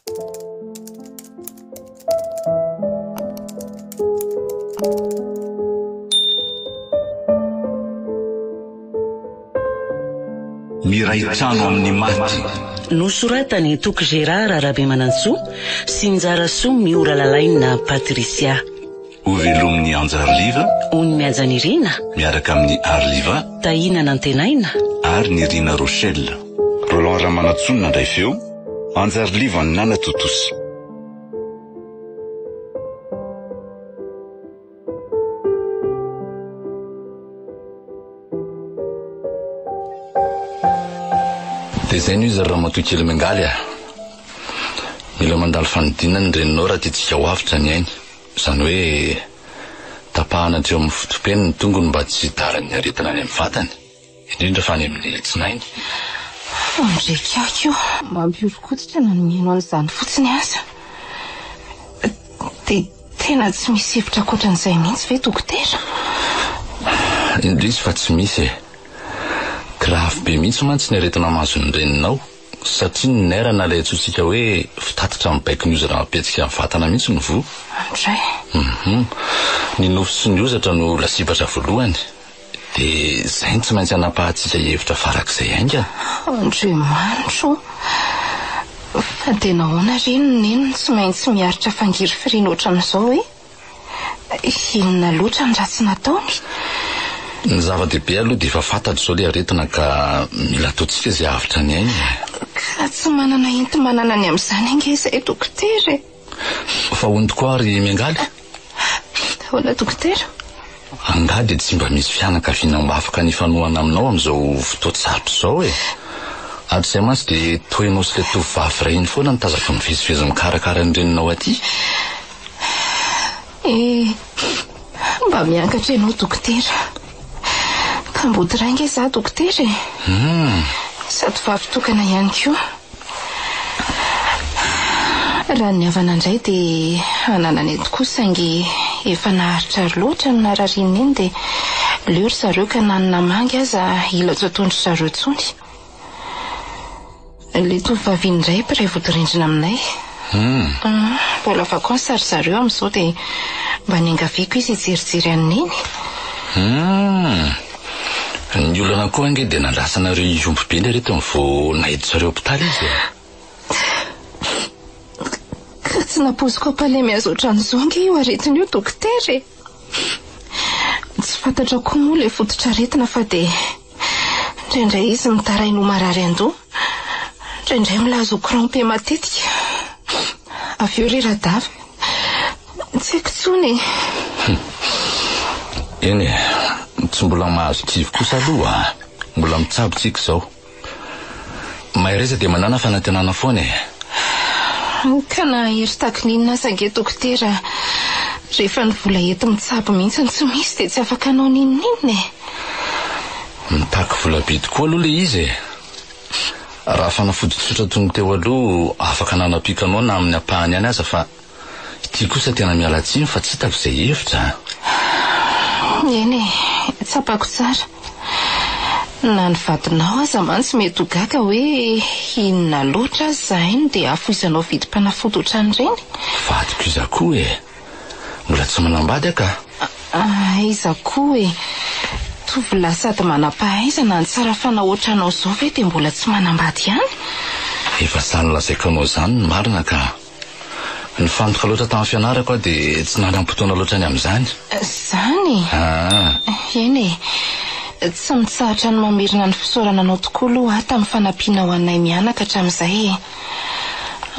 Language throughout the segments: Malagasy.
Miray trano amin'ny maty. Nosoratan'i Toky Gérard Rabemanantsoa sy Njarasoa Miora Lalaina Patricia. Hovelomin'i Anja Arliva. Ony Mihajanirina. Miaraka amin'i Arliva. Tahiana Nantenaina. Ary Nirina Rochelle. Roland Ramanantsoa no nandray feo, Anja Arliva no nanatontosa. Dia izay no izy ry ramatoa kely miangaly a! Mila mandalo fanidinana ny reninao raha tiantsika ho avotra ny ainy. Izany hoe tapahana hatreo amin'ny foto-peny ny tongony mba tsy hidaran'ny aretina any amin'ny vatany, indrindra fa any amin'ny tsinainy. Andriak'aky o! Mampihoron-koditra na ny mihaino an'izany fotsiny aza. Dia tena tsy misy hevitra ankoatran'izay mihitsy ve dokotera? Indrisy fa tsy misy e! Grave be mihitsy mantsy ny aretina mahazo ny reninao. Satria ny nerf na ilay antsointsika hoe fitatitra mibaiko ny hozatra mampihetsika ny vatana mihitsy no voa. Andray. Hum. Ny nofo sy ny hozatra no lasibatra voalohany. Dia izay no tsy maintsy anapahantsika hevitra farak'izay haingana. Andriamanitra o! Fa dia nahoana re no neny no tsy maintsy miaritra fangirifiriana ohatran'izao e? Inona loatra ny ratsy nataony? Ny zava-dehibe aloha dia efa fantatro izao ilay aretina ka mila ataontsika izay hahavitra ny ainy e. Ka tsy manana enti-manana ny amin'izany ange izahay dokotera e. Fa hono tokoa ary Miangaly? Ahoana dokotera? Angaha dia tsy mba misy fianakaviana mba afaka ny hifanohana aminao amin'izao fotoan-tsarotra izao e? Hatrizay mantsy dia toa ianao sy ilay tovovavy iray iny foana no tazako mivezivezy mikarakara ny reninao aty. Eh, mba miangatra ianao dokotera. Kamboty ray ange izaho dokotera e. Hum. Sady vavy tokana ihany koa. Raha ny havana indray dia anananay tokoa saingy efa naharitrary loatra ny nararian'i Neny dia leo ry zareo ka na ny namangy aza hila tsy ataon-dry zareo intsony. Ilay tovovavy iny indray mpiray vodirindrina aminay. Hum. Mbola vacances ry zareo amin'izao dia mba niangaviako izy hijerijery an'i Neny. Hum. Ny olana koa ange dia nandrasanareo hihombo be ny aretiny vao naiditra zareo hopitaly izy e. Ka tsy nampoiziko hampalemy azy ohatran'izao ange io aretina io dokotera e. Tsy fantatra koa moa ilay fototr'aretina fa dia indraindray izy mitaraina ho marary an-doha, indraindray milaza ho crampe matetika. Avy eo rera-dava. Tsy haiko intsony e. Eny e, tsy mbola mahazo kivy kosa aloha a. Mbola mitsabo tsika izao. Mahereza dia manàna fanantenana foana e. Ka na hery tahaky ny inona aza ange dokotera, rehefa ny vola enti-mitsabo mihitsy no tsy misy dia tsy afaka hanao n'inon'inona e. Mitaky vola be tokoa aloha ilay izy e. Raha fanafody tsotra toy ny teo aloha afaka nanampiako anao na amin'ny ampahany ihany aza fa Ity kosa tena miala tsiny fa tsy hitako izay hevitra a! Eny e, tsapako tsara. Na ny vadinao aza mantsy mety ho gaga hoe inona loatra aza izahay no dia afoizanao vidim-panafody ohatran'ireny. Vadiko iza koa e? Mbola tsy manambady aho ka. Aiza koa e! Tovolahy sady manam-pahaizana no tsara fanao ohatranao izao ve dia mbola tsy manambady ihany? Efa izany lazaiko anao izany ny marina ka. Nifantoka loatra tamin'ny fianarako aho dia tsy nanam-potoana loatra ny amin'izany. Izany? Aa. Eny e. Tsy mitsahatra ny mamerina ny fisaorana anao tokoa aloha aho tamin'ny fanampianao anay mianaka hatramin'izay e.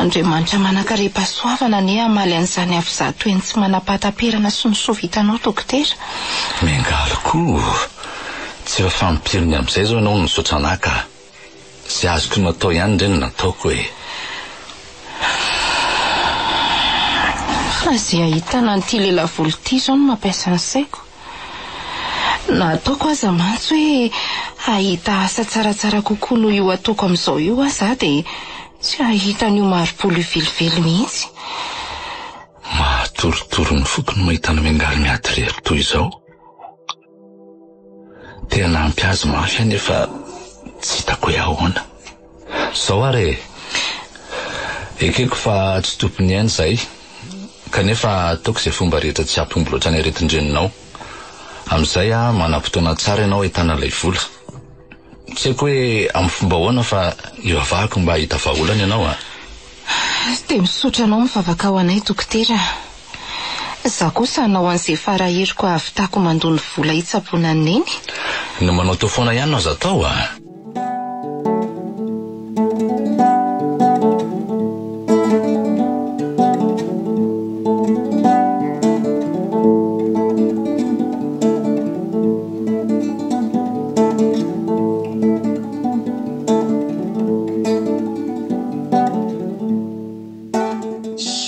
Andriamanitra manan-karem-pahasoavana anie hamaly an'izany havizato eny tsy manam-pahataperana sy ny soa vitanao Dokotera. Miangaly koa. Tsy efa fampiriny amin'izay izao ianao no nisaotra anà ka. Izay azoko natao ihany re no nataoko e. Fa izay ahitana an'ity lelavola ity izao no mampiasa ny saiko. Na ataoko aza mantsy hoe hahita asa tsaratsara kokoa noho io ataoko amin'izao io aza aho dia tsy hahita an'io mari-polo io velively mihitsy. Mahatorotoro ny foko ny mahita an'i Miangaly miady irery toy izao. Te hanampy azy mafy aho nefa tsy hitako hoe ahoana. Izao ary e! Ekeko fa tsy tompon'ny aina izahay, kanefa ataoko izay fomba rehetra tsy hampihombo loatra ny aretin-dreninao. Amin'izay manam-potoana tsara ianao ahitana ilay vola. Tsy haiko hoe amin'ny fomba ahoana fa ivavahako mba hahita vahaolana ianao a! Dia misaotra anao mivavaka ho anay dokotera a! Izaho kosa hanao an'izay fara heriko hahavitako mandoa ny vola hitsaboana an'i Neny. Ny manao tao foana ihany no azo atao a!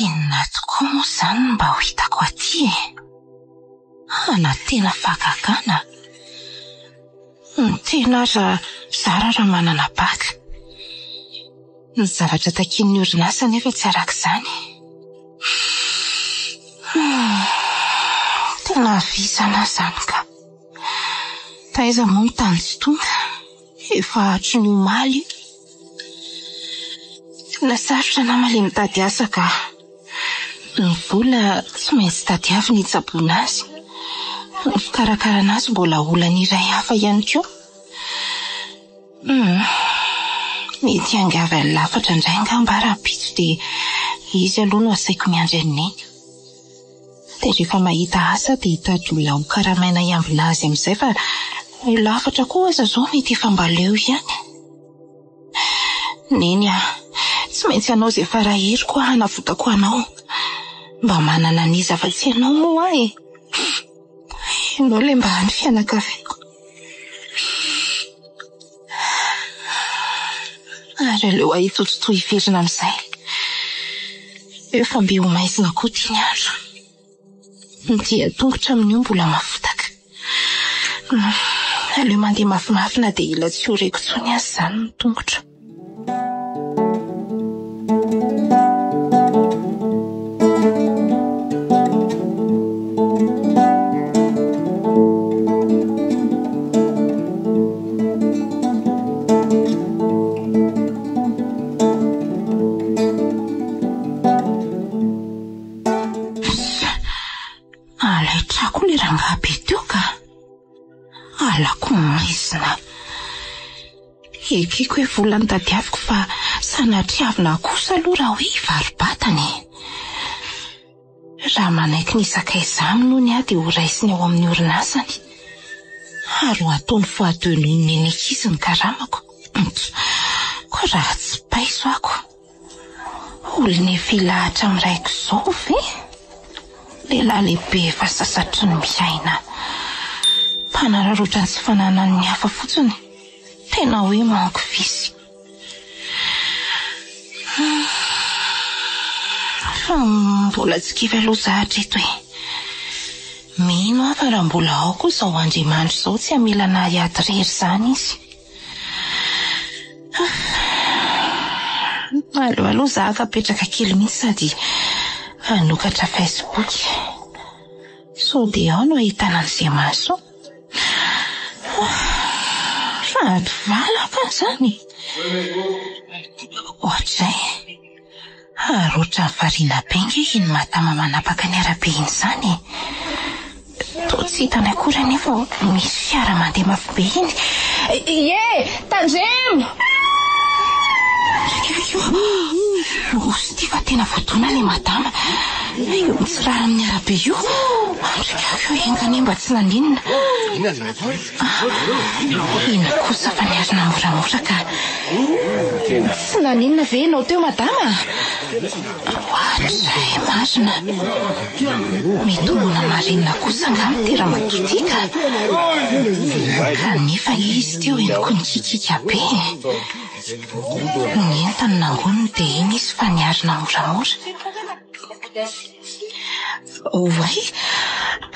Inona tokoa moa izany no mba ho hitako aty e? Hanantena fahagagana? Ny tena aza zara raha manana bac. Ny zavatra takian'ny orinasa anefa tsy araka izany. Tena vizana aho izany ka. Taiza moa ny tany tsy tonga? Efa hatry ny omaly io. Tena sarotra nama ilay mitady asa ka. Ny vola tsy maintsy tadiavina hitsaboana azy. Ny fikarakarana azy mbola olana iray hafa ihany koa. Hum. Mety hiangavy an'i Lafatra indray angamba aho rahampitso dia izy aloha no asaiko miandry an'i Neny. Dia rehefa mahita asa aho dia hitady olona hokaramaina hiambina azy amin'izay fa i Lafatra koa aza izao mety efa mba leo ihany. Neny a! Tsy maintsy hanao izay fara heriko aho hanavotako anao. Mba manana an'iza afa-tsy ianao moa aho e! Ianao ilay mba hany fianakaviako. Ary aleo aho hitotitohy hiverina amin'izay. Efa mby ho maizina koa ity ny andro. Ny dian-tongotra amin'io mbola mafotaka. Aleo mandeha mafimafy na dia ila tsy ho reko intsony aza izany ny tongotro. Alaitrako ilay rangahy be teo ka. Alako maizina. Ekeko hoe vola no tadiaviko fa sanatriavina kosa aloha raha hoe hivaro-batana e. Raha manaiky ny hisakaiza aminy hono aho dia horaisiny ao amin'ny orinasany. Ary ho ataony fois deux noho ny neny ankizy ny karamako. Koa raha tsy paiso ako. Olona efa hilahatra amin'ny raiko izao ve? Lehilahy lehibe efa sasatry ny miaina. Mpanararaotra ny tsy fananan'ny hafa fotsiny. Tena hoe manque vice. Fa mbola tsy kivy aloha za hatreto e. Mino aho fa raha mbola ao koa izao Andriamanitra izao tsy hamela anah hiady irery izany izy. Aleo aloha za afa-petraka kely mihitsy sady hanokatra Facebook. Sao dia ao no ahitana an'izay mahasoa. Fa ady valaka izany. Ohatr'izay. Ary ohatran'ny variana be nge iny madama manapaka ny arabe iny izany e. Toa tsy hitany akory anefa misy fiara mandeha mafy be iny. Ie! Tandremo! Loza ity fa tena voadona ilay madama. Io mitsirara amin'ny arabe io. Andrikako io enga anie mba tsy naninona. Iny kosa fa niarina moramora ka. Tsy naninona ve ianao teo madama? Oadray marina. Mety ho nohamarinina kosa angamba ity ramatoa ity ka. Kanefa izy teo henoko nikikika be e. Ny entany nangoniny dia iny izy fa niarina moramora. Oay!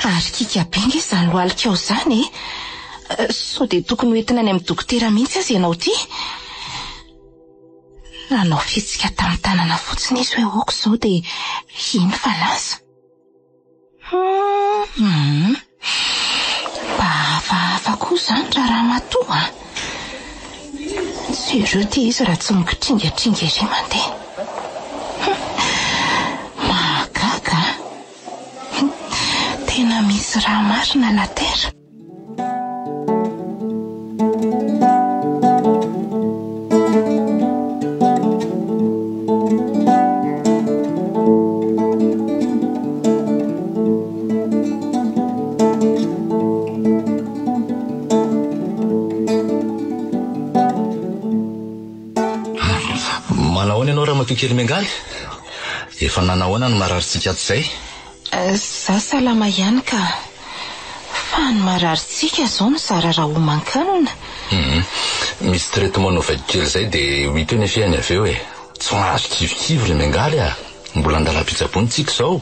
Ary kika be nge izany lohalikao izany e! Sao dia tokony ho entina any amin'ny dokotera mihitsy aza ianao ity? Nanao fihetsika tamin'ny tanana fotsiny izy hoe ok izao dia iny fa lasa. Hum! Mba hafahafa koa izany raha ramatoa a! Jereo ity izy raha tsy mikitringatringa ery mandeha. Tena misy raha marina la terre. Manahoana ianao ramatoa kely Miangaly? Efa nanahoana ny mararintsika ato izay? Za salama ihany ka. Fa ny mararintsika izao no zara raha homan-kanina. Hum. Misy traitement novaiko kely izay dia ho hita eo ny effet-ny avy eo e. Tsy mahazo kivikivy ry Miangaly a! Mbola an-dalam-pitsaboana tsika izao.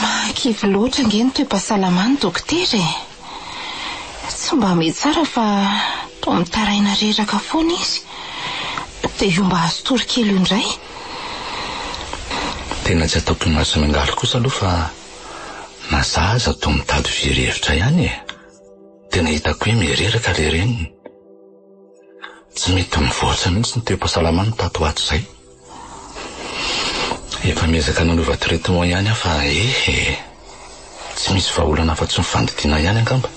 Mahakivy loatra ange ny toe-pahasalamany dokotera e! Tsy mba mety tsara fa toa mitaraina reraka foana izy. Dia io mba azo tory kely io indray. Tena tsy ataoko imaso miangaly kosa aloha fa na za aza toa mitady very hevitra ihany e! Tena hitako hoe miha-reraka ilay reniny. Tsy mety mivoatra mihitsy ny toe-pahasalamany tato ho ato izay. Efa miezaka nanova traitement ihany aho fa eh eh. Tsy misy vahaolana afa-tsy ny fandidiana ihany angamba.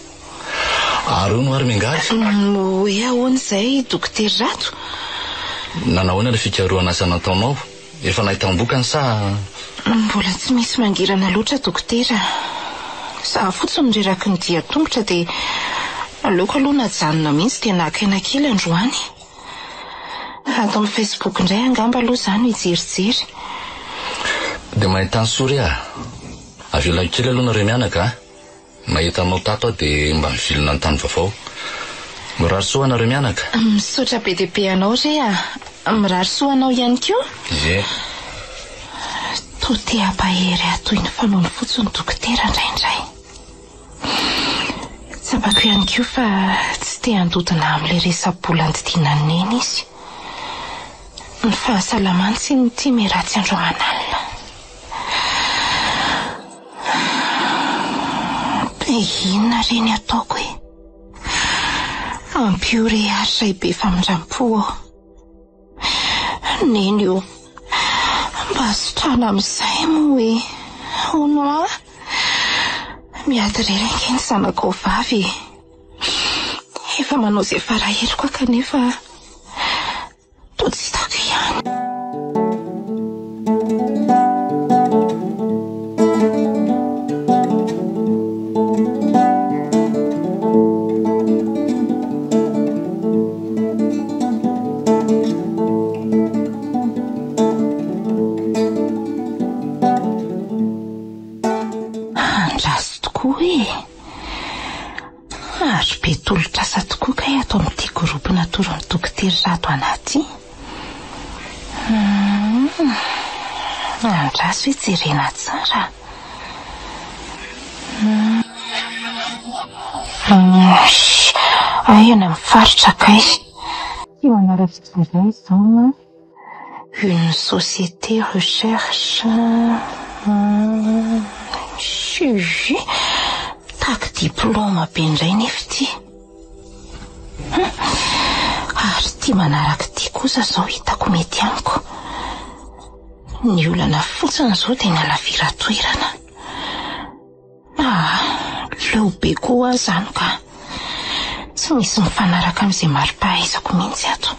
Ary hono ary miangaly? Hoe ahoana izay Dokotera Rato? Nanahoana ilay fikarohana asa nataonao? Efa nahitam-bokany sa? Mbola tsy misy mangirana loatra dokotera. Za fotsiny no reraky ny dian-tongotra dia aleoko aloha najanona mihitsy dia naka aina kely androany. Ato amin'ny Facebook indray angamba aloha za no hijerijery. Dia mahita ny soa re ah. Avelao kely aloha nareo mianaka a. Nahita anao tato aho dia mba nivilina ny tany vaovao. Mirary soa anareo mianaka. Misaotra be dia be anao re a! Mirary soa anao ihany koa. Ie. Toa te hampahery ahy toy ny fanaony fotsiny dokotera indraindray. Tsapako ihany koa fa tsy te handodona amin'ilay resa-bola andidiana an'i Neny izy. Ny fahasalamany tsy tia miharatsy andro aman'alina. Inona re ny ataoko e? Ampio re ary ray be famindram-po ô. Neny ô, mba sitrana amin'izay moa e. Hono hoa, miady irery ange ny zanakao vavy e. Efa manao izay fara-heriko aho kanefa Toa tsy hitako ihany. Andraso tokoa e! Ary be tolotr'asa tokoa kay ato amin'ity groupe natoron'ny dokotera Rado anah ity. Humm, andraso hoe jerena tsara. Humm, hay any amin'ny faritra kay. Ity manara-pijery izao an. Une société recherche CV mitaky diplôme be indray nefa ity. Hum, ary ity manaraka ity kosa izao hitako mety amiko. Ny olana fotsiny izao dia ny halaviran-toerana. Ah, leo be koa aho izany ka. Tsy misy mifanaraka amin'izay mari-pahaizako mihitsy ato.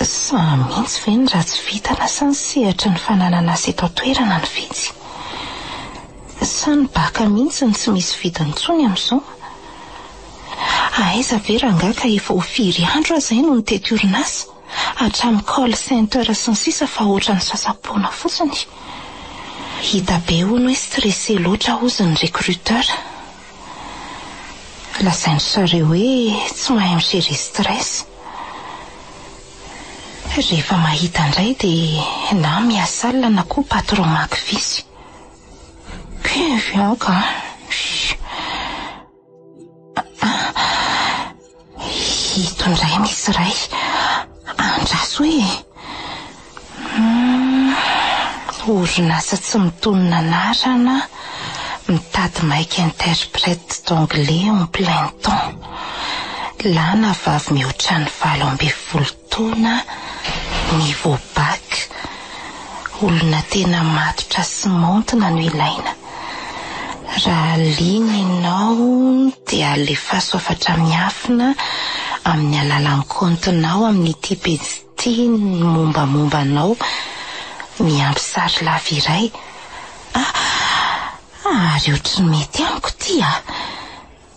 Sa mihitsy ve ny ratsy vintana sa ny sehatry ny fananana asa eto an-toerana no vitsy? Sa ny baka mihitsy no tsy misy vidiny intsony amin'izao? Aiza ve rangahy ka efa ho firy andro aho izay no nitety orinasa? Hatramin'ny call center sy ny sisa fa ohatran'ny sasa-poana fotsiny. Hita be hono hoe stressé loatra hozy ny recruteur. Lazain-dry zareo hoe tsy mahay mi-gérer stress. Rehefa mahita indray dia na miasa alina na koa patron maka visy. Kivy aho ka. Ito indray misy iray. Andraso e. Hmm, orinasa tsy mitonona anarana, mitady maika interprète d'anglais en plein temps. Lahy na vavy mihoatra ny 18 taona, niveau bac. Olona tena matotra sy maontina no ilaina. Raha liana ianao dia alefaso hafatra miafina amin'ny alalan'ny kaontinao amin'ity pejy ity ny mombamomba anao miampy sary lava iray. Ah, ary ohatry ny mety amiko ity ah!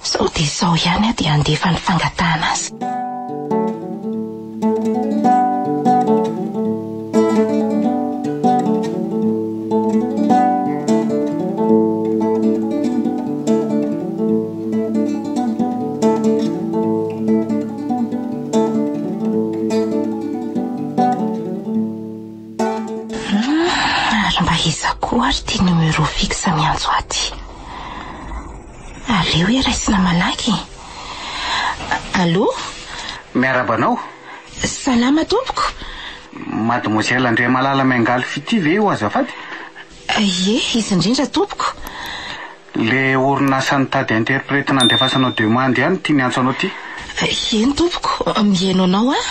Sao dia izao ihany aho dia handefa ny fangatahana azy. Ary mba iza koa ary ity numéro fixe miantso ahy ity? Aleo hoe raisina malaky e. Allô? Miarahaba anao. Salama tompoko. Mademoiselle Andriamalala Miangaly Fitia ve io azafady? Ie, izy indrindra tompoko. Le orinasa nitady interprète nandefasanao demande ihany ity niantso anao ity. Eny tompoko, mihaino anao aho.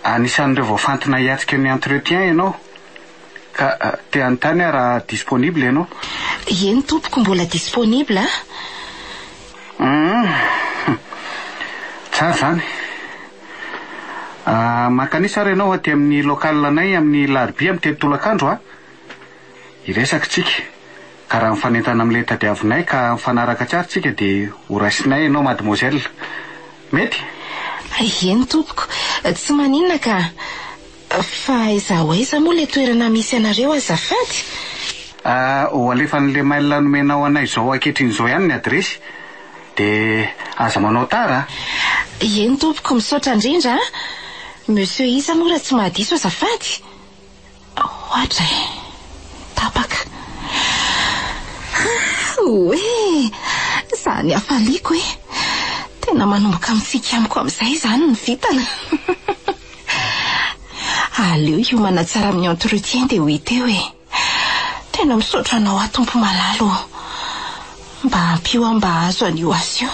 Anisan'ireo voafantina hiatrika ny entretien ianao. Ka te hanontany aho raha disponible ianao? Eny tompoko mbola disponible a! Hum, tsara izany. Mankanisa ary ianao aty amin'ny local anay amin'ny larobia amin'ny telo tolakandro a! Hiresaka tsika, ka raha mifanentana amin'ilay tadiavinay ka mifanaraka tsara tsika dia ho raisinay ianao mademoiselle. Mety? Eny tompoko, tsy maninona ka. Fa aiza ho aiza moa ilay toerana misy anareo azafady? Ah, ho alefan'ilay mail nomenao anay izao ankehitriny izao ihany ny adiresy. Dia aza manao tara a! Eny tompoko, misaotra indrindra a! Monsieur iza moa raha tsy mahadiso azafady? Ohatra e! Tapaka. Oe! Izany hafaliako e! Tena manomboka mitsiky amiko amin'izay izany ny vintana. Aleo hiomana tsara amin'ny entretien dia ho hita eo e! Tena misaotra anao aho Tompo malala ô! Mba ampio aho mba hahazo an'io asa io.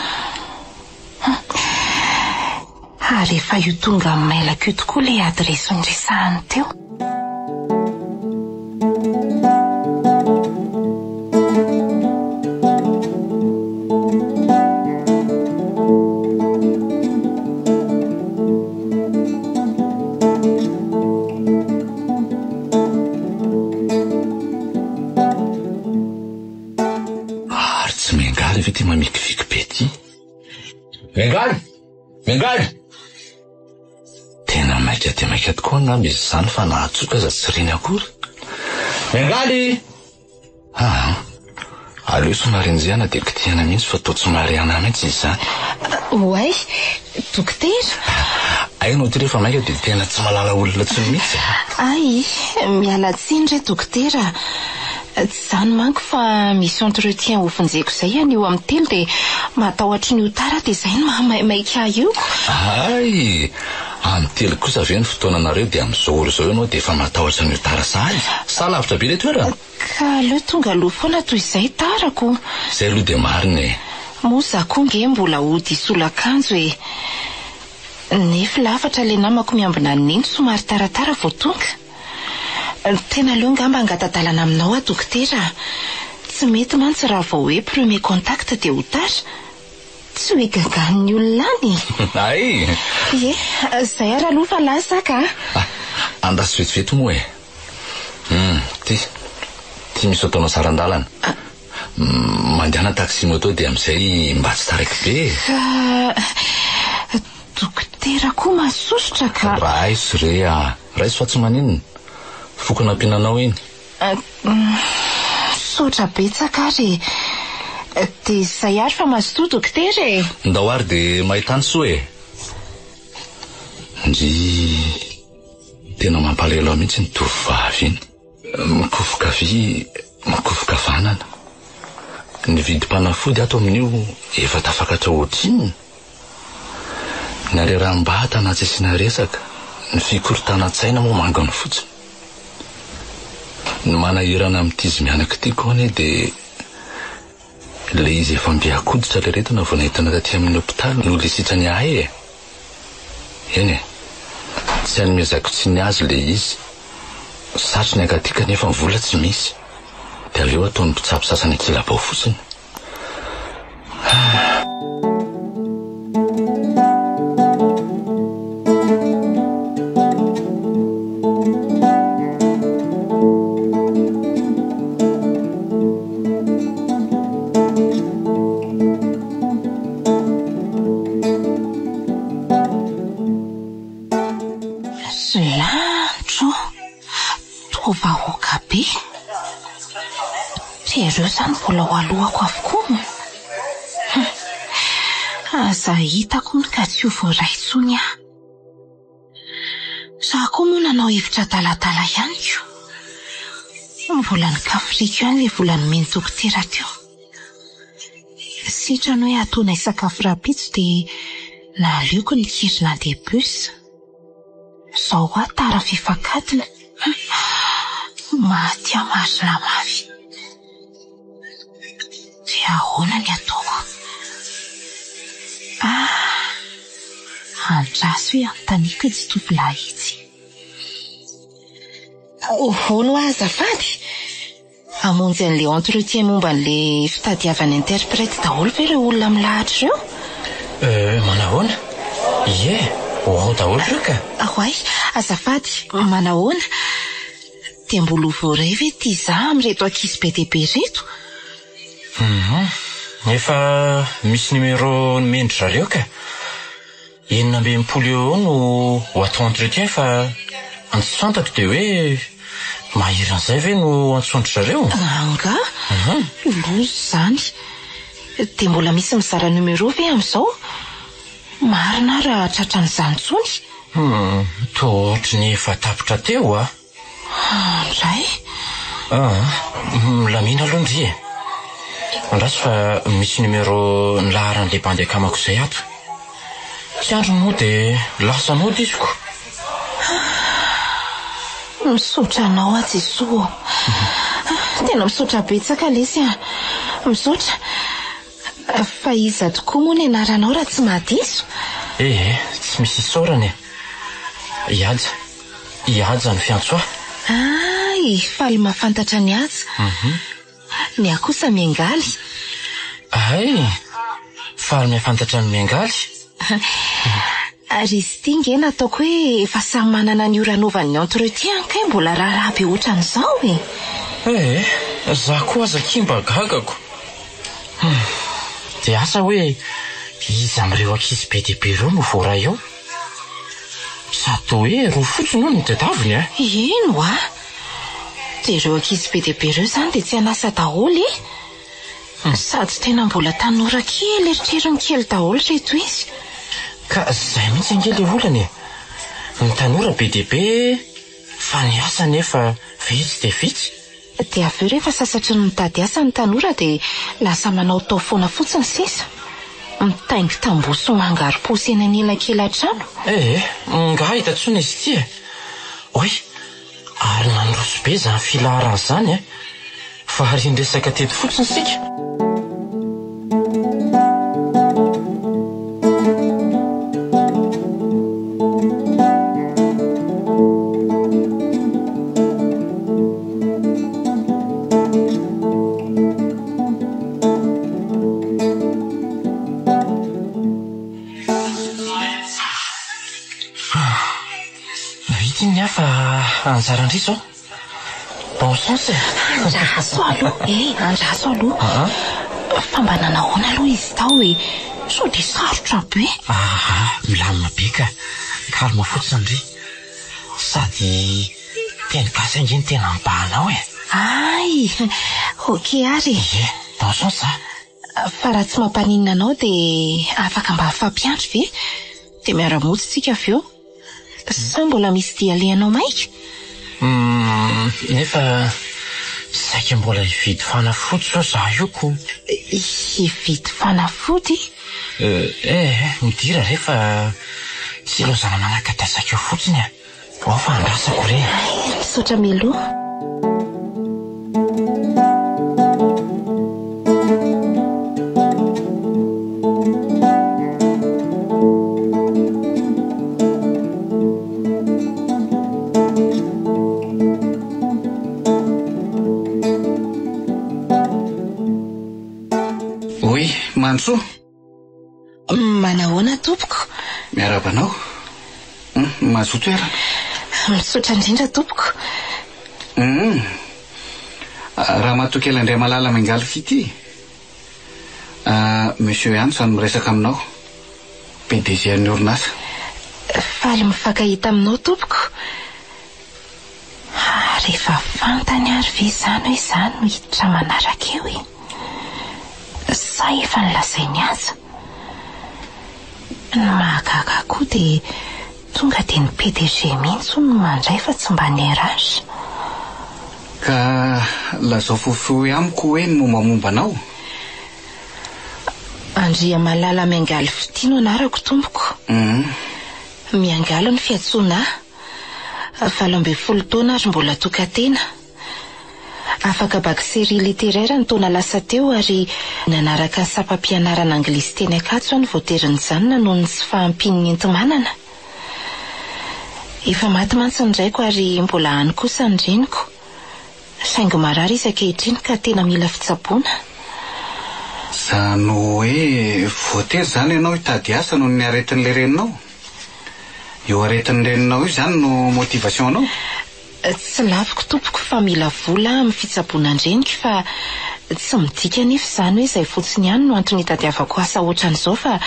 Ary efa io tonga amin'ny mailako io tokoa ilay adiresy noresahany teo. Ary tsy miangaly ve ty mamikiviky be ty? Miangaly! Miangaly! Tena maika dia maika tokoa angamba izy izany fa na atsoka aza tsy reny akory. Miangaly! Aa! Aleo somary enjehana dia kitihana mihitsy fa toa tsy mahare anah mihitsy izy izany. Oay! Dokotera! Hay ianao ity rehefa maika dia tena tsy mahalala olona intsony mihitsy e! Hay! Miala tsiny re dokotera a! Tsy izany manko fa misy entretien hovonjeko izay anio amin'ny telo dia matahotra ny ho tara dia izay no mahamaimaika ahy io. Hay! Amin'ny telo kosa ve ny fotoananareo dia amin'izao ora izao ianao dia efa matahotra ny ho tara sahady? Sa lavitra be ilay toerana? Ka aleo tonga aloha foana toy izay tara ko. Izay aloha dia marina e. Moa za koa nge mbola hody hisolo akanjo e. Nefy lafatra le namako miambina an'i Neny somary taratara vao tonga. Tena aleo ngamba hangata-dalana aminao aho dokotera a. Tsy mety mantsy raha vao hoe premier contact dia ho tara. Tsy ho igagan'ny olona any e! Hay! Ie, izay ary aloha fa lasa aho ka! Ah, andraso vetivety moa e! Hum, ty, ty misy ataonao saran-dalana. Mandehana taxi moto dia amin'izay mba tsy taraiky be e! Ka dokotera koa masosotra ka! Raiso re a! Raiso fa tsy maninona! Foko nampiana anao iny. Misaotra betsaka ary e! Dia izay ary fa mazotoa dokotera e! Ndao ary dia mahita ny soa e! Ndrii! Tena mampalahelo ahy mihitsy iny tovovavy iny. Mikofoka havia, mikofoka havanana. Ny vidim-panafody ato amin'io efa tafakatra ohatrinona? Ny hareraham-batana tsy asiana resaka, ny fikorontanan-tsaina moa manginy fotsiny. Ny manahirana amin'ity izy mianaka ity koa anie dia ilay izy efa mby an-koditra ilay aretina vao nentina taty amin'ny hopitaly no ilay sitrany ahay e! Eny e! Tsy hanomezako tsiny azy ilay izy, satriny hankaty kanefa ny vola tsy misy. Dia aleo ataon'ny mpitsabo sasany ankilabao fotsiny. Lanitra ô! Toa vahoaka be. Dia ireo izany mbola ho alohako avokoa. Hum. Aza hitako hono ka tsy ho voaray intsony aho. Za koa moa nanao hevitra adaladala ihany ko. Mbola nikafiriko ihany ilay vola nomen'ny dokotera teo. Sitrany hoe ataonay sakafo rahampitso dia naleoko nikiry nandeha bus. Zao hoa tara fefak'adiny. Maty aho marina mafy. Dia ahoana ny ataoko? Ah! Andraso hoe anontaniako itsy tovolahy itsy. Hono hoa azafady? Hamonjy an'ilay entretien momba an'ilay fitadiavana interprète daholo ve ireo olona milahatra ireo? Euh, manahoana? Ie, ho ao daholo ireo ka. Oay, azafady, manahoana? Dia mbola ho voaray ve ity za amin'ireto ankizy be dia be ireto? Hum, efa misy numéro nomen-dry zareo ka. 66 eo eo no ho atao entretien fa ny tsy fantako dia hoe mahery an'izay ve no antsoin-dry zareo? Angaha? Loza izany. Dia mbola misy mizara numéro ve amin'izao? Marina aho raha tratran'izany intsony. Hum, toa ohatry ny efa tapitra teo a! Indray? Aa, milamina aloha ndry e! Andraso fa misy numéro nilaharan'ilay bandy akamako izay ato. Tsy andriny moa dia lasa nody izy ko! Misaotra anao aho Jesoa ô! Tena misaotra betsaka lesy a! Misaotra! Fa iza tokoa moa ny anaranao raha tsy mahadiso? Eh eh, tsy misy isaorana e! I Haja. I Haja no fiantso ahy. Hay, faly mahafantatra an'i Haja. Ny ahy kosa Miangaly. Hay, faly mahafantatra an'i Miangaly. Ary izy ity nge nataoko hoe efa samy manana ny ora anaovany ny entretien kay mbola raharaha be ohatran'izao e! Eh, za koa aza akia mba gagako. Hum, dia asa hoe iza amin'ireo ankizy be dia be ireo no voaray ao? Sady toa hoe roa fotsiny hono no tadiaviny e! Eny hoa! Dia ireo ankizy be dia be ireo izany dia tsy an'asa daholo e! Sady tena mbola tanora kely eritreriny kely daholo ireto izy. Ka zay mihitsy ange le olana e! Ny tanora be dia be fa ny asa anefa vitsy dia vitsy. Dia avy eo rehefa sasatry ny mitady asa ny tanora dia lasa manaotao foana fotsiny sisa. Mitaingi-tamboho sy mangaro-paosy eny anelakelan-trano. Eh eh, nga hita tsony izy ity e! Oay! Ary nandroso be izany filaharana izany e! Varian-dresaka teto fotsiny isika. Vita iny ny ahy fa anjaran-dry izao. Bon chance e! Andraso aloha e! Andraso aloha. Fa mba nanahoana aloha izy tao e? Sao dia sarotra be? Aha, milamina be ka. Calme fotsiny ry. Sady teny gasy ange no tena mibahana ao e! Hay! Ok ary e! Ie, bon chance a! Fa raha tsy mampaninona anao dia afaka mba mifampiandry ve? Dia miara-mody tsika avy eo. Sa mbola misy dia alehanao maika? Humm, nefa saika mbola hividy fanafody zao za io ko. Hividy fanafody? Eh, eh, midira re fa tsy ilaozana manaka-dasaka eo fotsiny a. Ao fa andrasako re. Hay, misaotra mialoha. Ramanantsoa. Manahoana tompoko? Miarahaba anao. Mazoto toerana. Misaotra indrindra tompoko. Hum. Ramatoa kely Andriamalala Miangaly Fitia. Monsieur Antsa no miresaka aminao. PDG an'ny orinasa. Faly mifankahita aminao tompoko. Ary efa fantany ary ve izany hoe izaho no hiditra manaraka eo e? Sa efa nolazainy aza? Ny mahagaga ahy koa dia tonga dia ny PDG mihitsy hono no mandray fa tsy mba ny RH. Ka lazao fohifohy amiko hoe ny mombamomba anao? Andriamalala Miangaly Fitia no anarako tompoko. Miangaly no fiantsoana ahy. 18 taona ary mbola tokan-tena. Afaka bac série littéraire ny taona lasa teo ary nanaraka ny sampam-pianarana anglisy teny Ankatso aho no voatery nijanona noho ny tsy fahampian'ny enti-manana. Efa maty mantsy ny raiko ary mbola any kosa ny reniko. Saingy marary izy ankehitriny ka tena mila fitsaboana. Izany hoe voatery izany ianao hitady asa noho ny aretin'ilay reninao? Io aretin'ny reninao io izany no motivation anao? Tsy laviko tompoko fa mila vola aho amin'ny fitsaboana an-dreniko fa tsy midika anefa izany hoe izay fotsiny ihany no antony hitadiavako asa ohatran'izao fa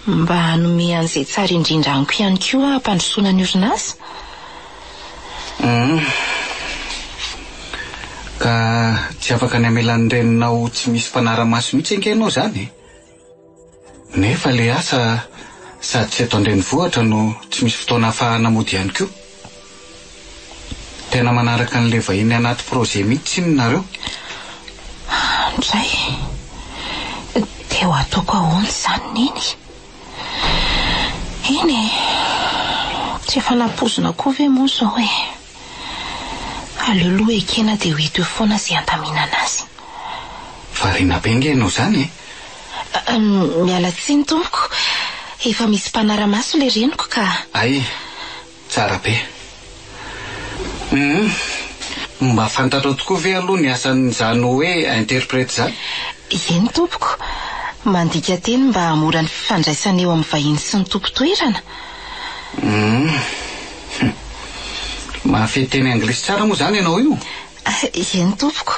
mba hanome an'izay tsara indrindra amiko ihany koa aho hampandrosoana ny orinasa. Humm. Ka tsy afaka ny hamela ny reninao tsy misy mpanara-maso mihitsy ange ianao izany e! Nefa le asa sady tsy eto an-drenivohitra no tsy misy fotoana ahafahana mody ihany koa. Tena manaraka an'le vahiny anaty projet mihitsy tsinona nareo. Andray, dia ho ataoko ahoana izany Neny? Eny e, tsy efa nampoizina koa ve moa izao e? Aleo aloha ekena dia ho hita eo foana izay handaminana azy. Variana be nge ianao izany e! Miala tsiny tompoko, efa misy mpanara-maso ilay reniko ka. Hay, tsara be. Hum, mba fantatrao tokoa ve aloha ny asan'izany hoe interprète izany? Eny tompoko, mandika teny mba hahamora ny fifandraisana eo amin'ny vahiny sy ny tompon-toerana. Hum, mahafehy teny anglisy tsara moa izany ianao io? Eny tompoko,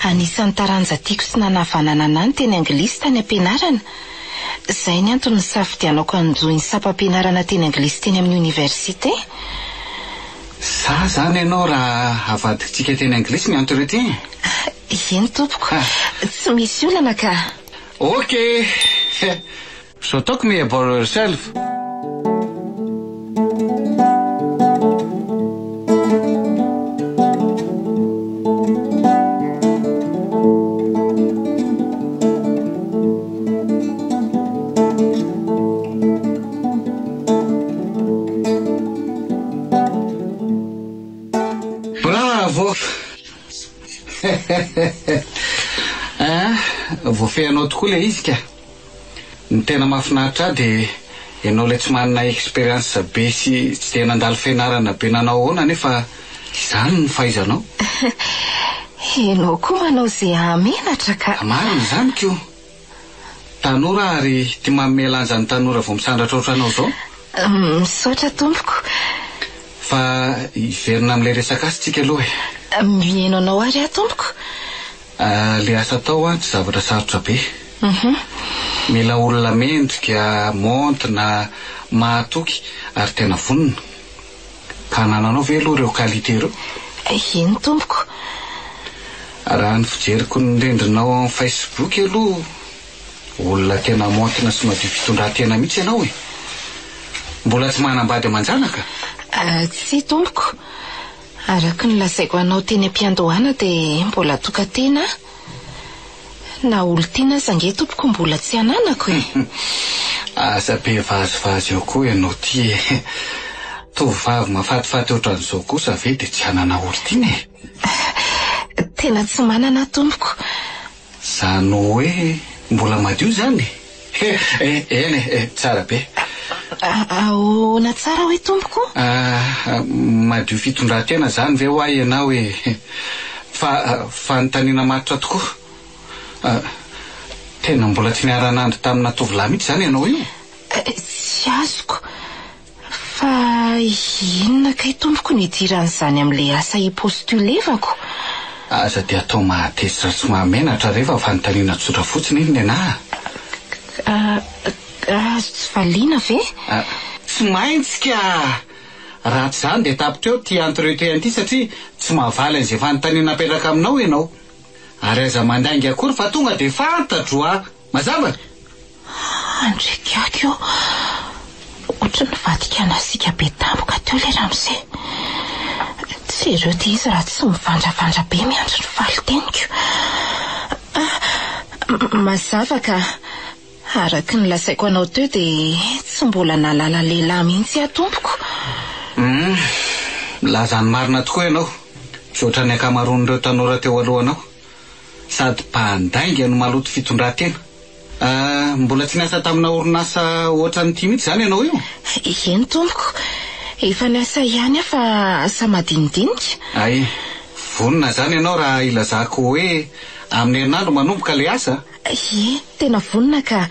anisan'ny taranja tiako sy nanavanana anah ny teny anglisy tany am-pianarana. Izay ny antony nisafidianako hanjohy ny sampam-pianarana teny anglisy teny amin'ny oniversite. Za zany ianao raha avadintsika teny anglisy ny entretien? Eny tompoko, tsy misy olana ka. Ok! So talk me about yourself. Bravo! Hein, voafehinao tokoa ilay izy ka. Ny tena mahafinaritra ahy dia ianao ilay tsy manana expérience be sy tsy dia nandalo fianarana be nanao ahoana nefa izany no fahaizanao. Ianao koa manao izay hahamenatra ka. Marina izany ko. Tanora aho ary tia manome lanja ny tanora vao misandratra ohatranao izao. Misaotra tompoko. Fa hiverina amin'ilay resaka asa tsika aloha e. Mihaino anao ary aho tompoko. Le asa atao an tsy zavatra sarotra be. Mila olona mendrika, maontina, mahatoky ary tena vonona. Ka anananao ve aloha ireo qualité ireo? Eny tompoko. Raha ny fijeriko ny rindrinao ao amin'ny Facebook aloha, olona tena maontina sy madio fitondran-tena mihitsy ianao e! Mbola tsy manambady aman-janaka? Tsia tompoko. Araka ny lazaiko anao teny am-piandohana dia mbola tokan-tena aho. Na olon-tiana aza ange tompoko mbola tsy ananako e! Aza be vazivazy eo koa ianao ty e! Tovovavy mahafatifaty ohatran'izao kosa ve dia tsy hanana olon-tiana e? Tena tsy manana aho tompoko. Izany hoe mbola madio izany e? He, eny e, tsara be. Ahoana tsara hoe tompoko? Ah, madio fitondran-tena izany ve hoa ianao e? Fa fanontaniana matotra tokoa. Tena mbola tsy niara-nandry tamina tovolahy mihitsy izany ianao io? Tsy azoko. Fa inona kay tompoko no idiran'izany amin'ilay asa hi-postulevako? Aza dia atao mahatezitra sy mahamenatra re fa fanontaniana tsotra fotsiny iny nenaha. Azo tsy valiana ve? Tsy maintsy ka! Raha tsy izany dia tapitra eo ity entretien ity satria tsy mahavaly an'izay fanontaniana apetraka aminao ianao. Ary aza mandainga akory fa tonga dia fantatro a! Mazava? Andriakiaky ô! Ohatry ny nivadika nasiaka be tampoka teo ilay ramose. Jereo ity izy raha tsy mivandravandra be miandry ny valin-teniko. Mazava ka! Araka ny lazaiko anao teo dia tsy mbola nahalala lehilahy mihitsy aho tompoko. Hum, milaza ny marina tokoa ianao, tsy ohatran'ny ankamaroan'ireo tanora teo alohanao. Sady mpandainga no maloto fitondran-tena. Ah, mbola tsy niasa tamina orinasa ohatran'ity mihitsy izany ianao io? Eny tompoko, efa niasa ihany aho fa asa madinidinika. Hay, vonona izany ianao raha ilazako hoe amin'ny herinandro manomboka ilay asa? Ie, tena vonona ka.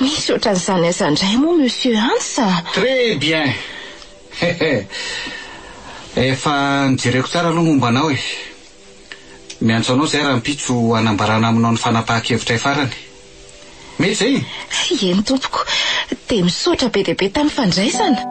Misy ohatran'izany aza indray moa Monsieur Hans a! Très bien! Hehe. Efa nojereko tsara aloha momba anao e. Miantso anao izahay rahampitso hanambarana aminao ny fanapahan-kevitray farany. Mety izay? Eny tompoko. Dia misaotra be dia be tamin'ny fandraisana.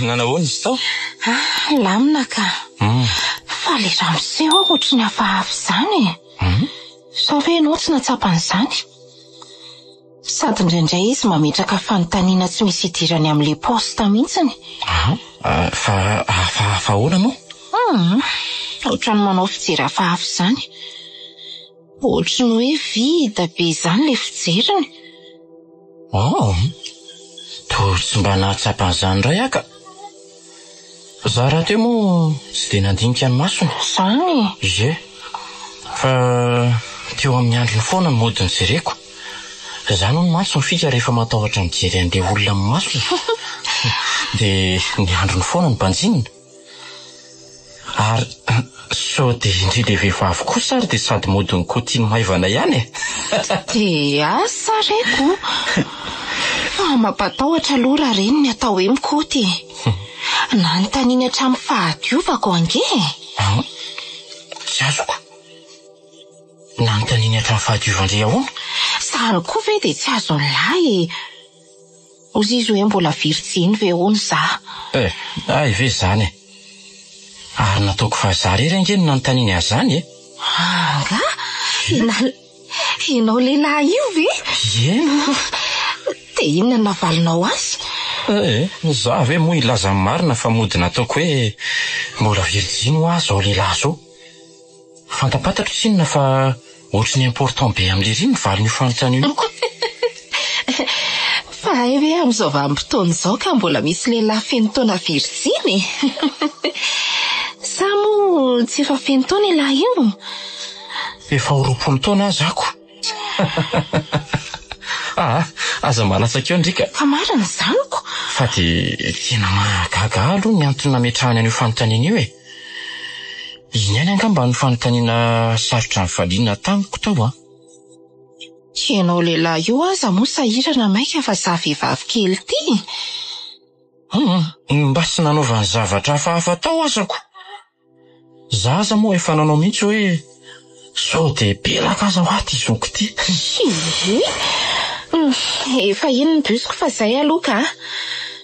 Nanahoana izy tao? Ah, lamina ka. Fa le ramose hoa ohatry ny hafahafa izany e. Sao ve ianao tsy nahatsapa an'izany? Sady indraindray izy mametraka fanontaniana tsy misy idirany amin'ilay poste mihitsiny. Ah, fa hafahafa ahoana moa? Hum, ohatran'ny manao fijery hafahafa izany. Ohatry ny hoe vide be izany ilay fijeriny. Oh, toa tsy mba nahatsapa an'izany indray aho ka. Za rahateo moa tsy dia nandinika ny masony. Izany? Ie. Fa teo amin'ny andriny foana no mody nojereko. Izany hono mantsy ny fika rehefa matahotra mijery an'ilay olona amin'ny masony. Dia ny andriny foana no banjinina. Ary sao dia indry ilay vehivavy kosa ary dia sady mody nikaotiany maivana ihany e! Dia asa reko! Fa mampatahotra aloha raha reny ny atao hoe mikaoty e! Nanontaniany hatramin'ny fahadiovako ange e! An? Tsy azoko. Nanontaniany hatramin'ny fahadiovan-dry ahoana? Izany koa ve dia tsy azon'ny lahy e! Hozy izy hoe mbola virjiny ve hono za? Eh, hay ve izany e! Ary nataoko fa za rery ange no nanontaniany azy izany e! Angaha? Ianao lehilahy io ve? Eny. Dia inona no navalinao azy? Eh, za ve moa hilaza ny marina fa mody nataoko hoe mbola virjiny hoa zao lehilahy zao. Fantapantatro tsinona fa ohatry ny important be amin'lery ny valin'io fanontaniana io ka. Fa hay ve amin'izao vanim-potoana izao ka mbola misy lehilahy feno taona virjiny e? Sa moa tsy efa feno taona ialahy io? Efa ho 20 taona aza ako. Aa, aza malatsaka eo ndry ka. Fa marina izany ko. Fa dia tena mahagaga ahy aloha ny antony nametrahany an'io fanontaniana io e. Iny ihany angamba no fanontaniana sarotra nivaliana tamiko tao an. Ianao lehilahy io aza moa sahirana maika fa za vehivavy kely ity e. Hum, mba tsy nanaovany zavatra hafahafa tao aza ko. Za aza moa efa nanao mihitsy hoe sao dia pelaka aza hoa ty zoky ty. Hii. Efa iny ny bus-ko fa zay aloha ka.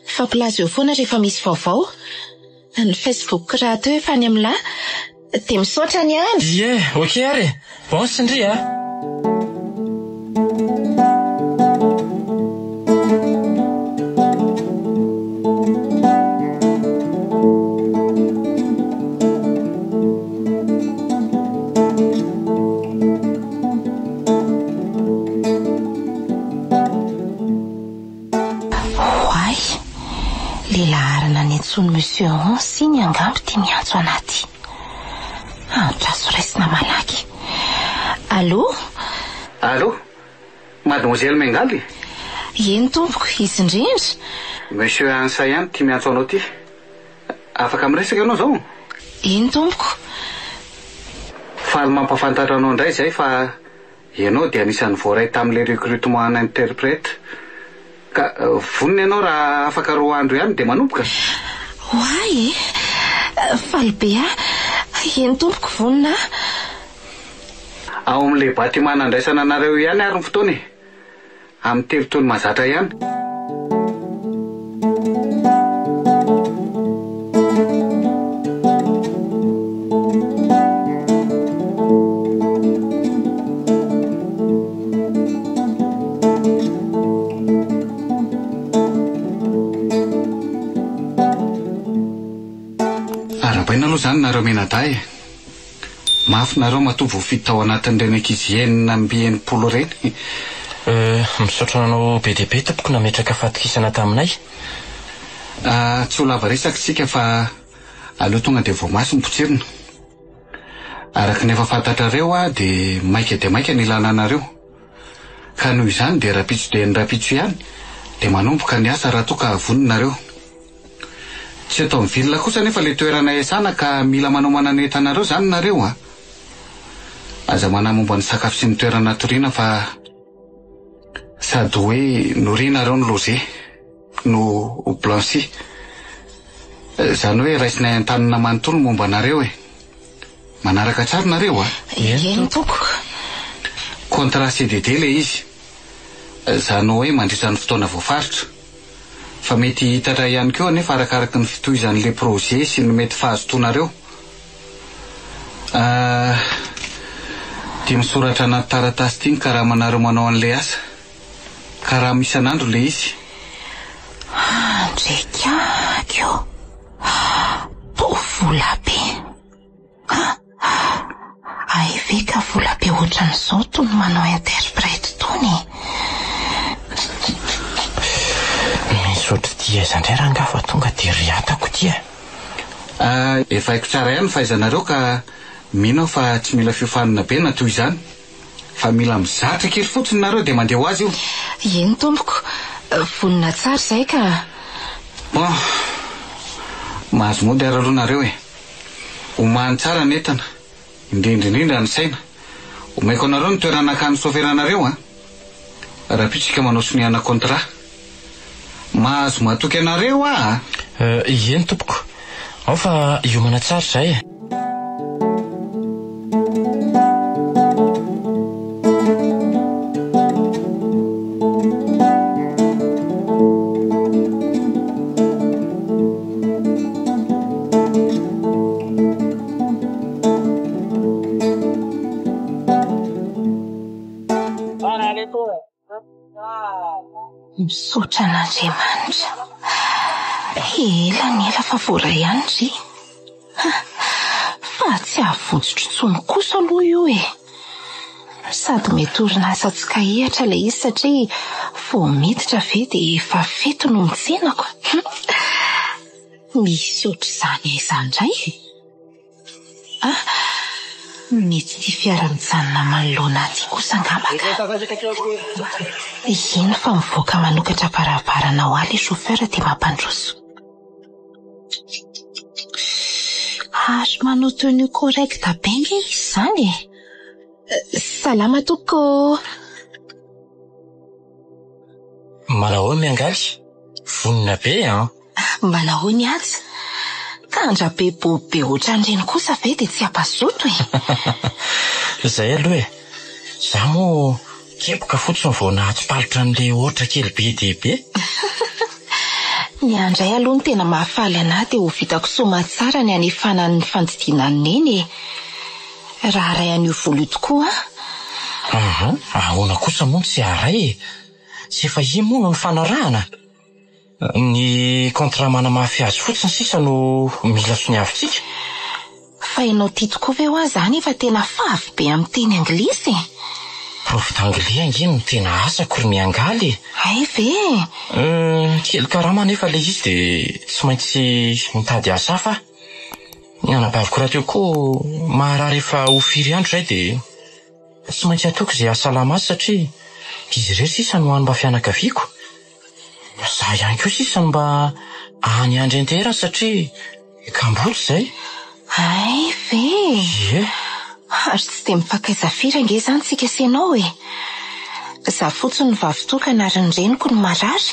Mifampilaza eo foana rehefa misy vaovao. Ny Facebook rahateo efa any amin'lah. Dia misaotra ny andro. Ie, ok ary e. Bon sy ndry a. Oay! Le laharana niantsoan'i Monsieur Hans iny angamba ity miantso anah ty. Andraso raisina malaky. Allô? Allô? Mademoiselle Miangaly? Eny tompoko, izy indrindra. Monsieur Ansa ihany ity miantso anao ity. Afaka miresaka ianao izao? Eny tompoko. Faly mampahafantatra anao indray izay fa ianao dia anisan'ny voaray tamin'ilay recrutement en interprète. Ka vonona ianao raha afaka roa andro ihany dia manomboka? Oay e! Faly be aho. Eny tompoko, vonona aho. Ao amin'ilay bâtiment nandraisana anareo ihany ary ny fotoana e! Amin'ny telo toy ny mahazatra ihany. Arahabaina aloha izany nareo mianadahy e! Mafy nareo matoa voafidy tao anatin'ireny ankizy 66 ireny. Euh, misaotra anao be dia be tompoko nametraka fahatokisana taminay. Ah, tsy ho lava resaka isika fa aleo tonga dia voamaso ny potsirina. Araka ny efa fantatrareo aho dia maika dia maika ny ilana anareo. Ka noho izany dia rahampitso dia ny rahampitso ihany dia manomboka ny asa raha toa ka vonona nareo. Tsy eto amin'ny ville kosa anefa ilay toerana iasana ka mila manomana ny entanareo izany nareo a! Aza manahy momba ny sakafo sy ny toerana hatoriana fa sady hoe nourri nareo no logé no blanchi. Izany hoe raisinay an-tanana manontolo ny momba anareo e! Manaraka tsara nareo a! Eny tompoko. Contrat CDD ilay izy. Izany hoe mandritra ny fotoana voafaritra. Fa mety hihitatra ihany koa anefa arakaraky ny fitohizan'le projet sy ny mety fahazotoanareo. Ah, ty misoratra anaty taratasy ty ny karamanareo manao an'le asa. Karama isan'andro le izy. Andrekaky ô! Toa vola be. Hay ve ka vola be ohatran'izao tony manao interprète tony e! Misy ohatr'ity aiza indray rangaha fa tonga dia riatako ity e! Ah, efa haiko tsara ihany ny fahaizanareo ka mino aho fa tsy mila fiofanana be na toy izany. Fa mila mizatra kely fotsiny nareo dia mandeha ho azy io. Eny tompoko, vonona tsara izay ka. Bon, mahazo mody ary aloha nareo e. Omano tsara ny entana, indrindra indrindra ny saina. Omeko anareo ny toerana hakan'ny soferanareo an! Rahampitso isika manao sonia-na contrat. Mahazo matoky anareo aho an! Eny tompoko. Ao fa hiomana tsara izahay e! Misaotra an'Andriamanitra. Ela ny ela fa voaray ihany ry. Fa tsy havotsotro intsony kosa aloha io e. Sady mety orinasa tsy kahihatra ilay izy satria vao miditra ve dia efa fety no mitsenako. Misy ohatr'izany aiza indray e? Ah, mety ity fiara mijanona manoloana ahy ity kosa angamba ka. Iny fa mivoaka manokatra varavarana ho ahy ilay chauffeur dia mampandroso. Ary manao tenue correcte be nge izy izany e! Salama tompoko ô! Manahoana miangaly? Vonona be an! Manahoana i Haja? Kandra be beau be ohatran'ireny kosa ve dia tsy hampazoto e! Izay aloha e! Za moa kepoka fotsiny vao nahatsipalotra an'ilay otra kely be dia be. Ny ahy indray aloha ny tena mahafaly an'ahy dia ho vitako soamatsara ny hanefana ny fandidiana an'i Neny e! Raha haray an'io vola io tokoa aho. Aha, ahoana kosa moa no tsy haray e? Tsy efa iny moa no nifanarahana? Ny contrat manamafy azy fotsiny sisa no mila soniavintsika. Fa ianao ty tokoa ve hoa zany efa tena favy be amin'ny teny anglisy e? Prof d'anglais ange no tena asako ry miangaly e! Hay ve e? Hum, kely karama anefa ilay izy dia tsy maintsy mitady asa hafa aho. Ny anabaviko rahateo koa maharary efa ho firy andro izay dia tsy maintsy ataoko izay hahasalama azy satria izy irery sisa no hany mba fianakaviako. Izaho ihany koa sisa no mba hany andry anterany satria kamboty izay. Hay ve? Ie. Ary tsy dia mifankaiza firy ange izany tsika sy ianao e. Izaho fotsiny no vavy tokana ary ny reniko no marary.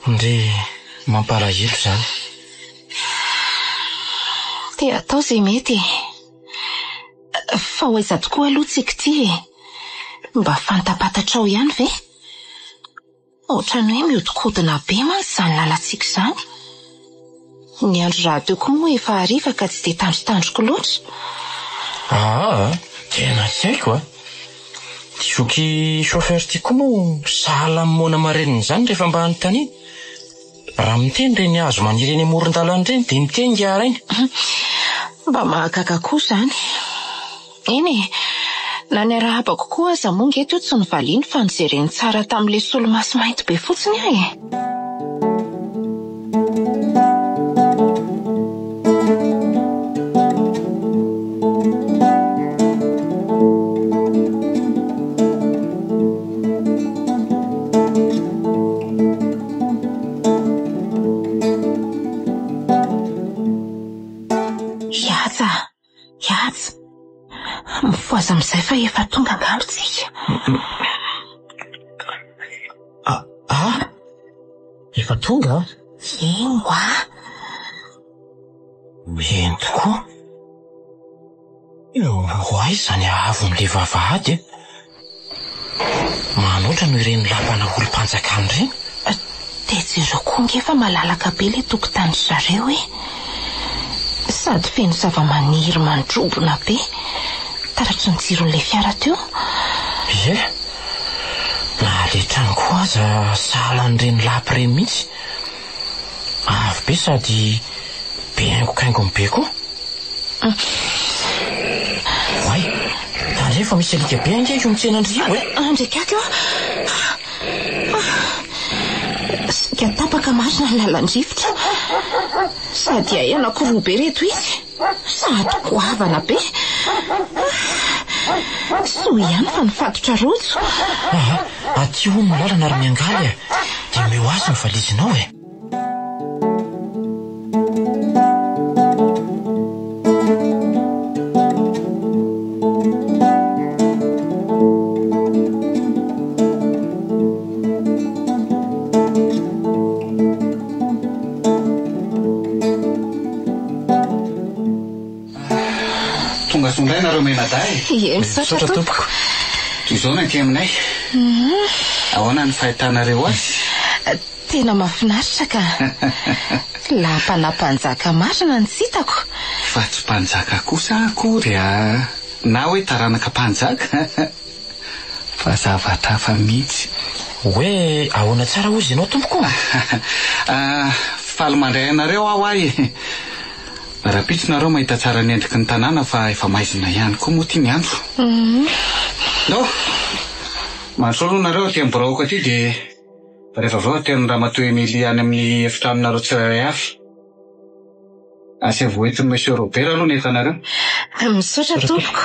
Ndry mampalahelo izany. Te hatao izay mety e. Fa ho aiza tokoa aloha tsika ity e? Mba fantapantatrao ihany ve? Ohatran'ny hoe mihodinkodina be mantsy izany lalantsika izany. Ny andro rahateo koa moa efa hariva ka tsy dia tandrotandroko loatra. Aa, tena tsy haiko a! Ity zoky chauffeur ity koa moa sahala amin'ny moana marenina izany rehefa mba anontaniana. Raha miteny ireny hazo maniry eny amoron-dalana ireny dia miteny ingahy rainy. Mba mahagaga koa izany. Eny e, na ny arahabako koa aza moa nge teo tsy novaliany fa nojereny tsara tamin'ilay solomaso mainty be fotsiny aho e. Hihaja, hihaja. Mifohaza amin'izay fa efa tonga angamba tsika. Ah, ah, efa tonga? Eny hoa. Eny tokoa. Ho aiza izany haavon'ilay vavahady e? Manoatra noho ireny lapana olom-panjakana ireny. Dia jereo koa ange fa malalaka be ilay tokotanin-dry zareo e! Sady feno zava-maniry mandrobona be, taratry ny jiron'ilay fiara teo. Ie, na ilay trano koa aza sahala an'ireny lapa ireny mihitsy. Avo be sady be haingokaingony be koa. Oay, tandremo fa misy alika be ange io mitsena an-dry io e! Andry akaky ô! Saika tapaka marina ny lalan-drivotra. Sady hay anankiroa be ireto izy, sady goavana be. Soa ihany fa nifatotra rojo. Aa, aty hono ny lalana ry Miangaly a! Dia omeo azy ny valizinao e! Tonga soa indray nareo mianadahy e! Ie, misaotra tompoko. Toy izao ny aty aminay. Ahoana ny fahitanareo azy? Tena mahafinaritra ka! Lapana mpanjaka marina no tsy hitako. Fa tsy mpanjaka kosa akory a! Na hoe taranaka mpanjaka fa zavatra hafa mihitsy. Hoe ahoana tsara hozy ianao tompoko o? Ah, faly mandray anareo aho ay e! Rahampitso nareo mahita tsara ny endriky ny tanàna fa efa maizina ihany koa moa ity ny andro. Ndao! Mandrosoa aloha nareo aty amin'ny biraoko aty dia. Rehefa avy eo atenin'i Ramatoa Emilie any amin'ny efitranonareo tsirairay avy. Asaivo hoentin'i Monsieur Robert aloha ny entanareo. Misaotra tompoko.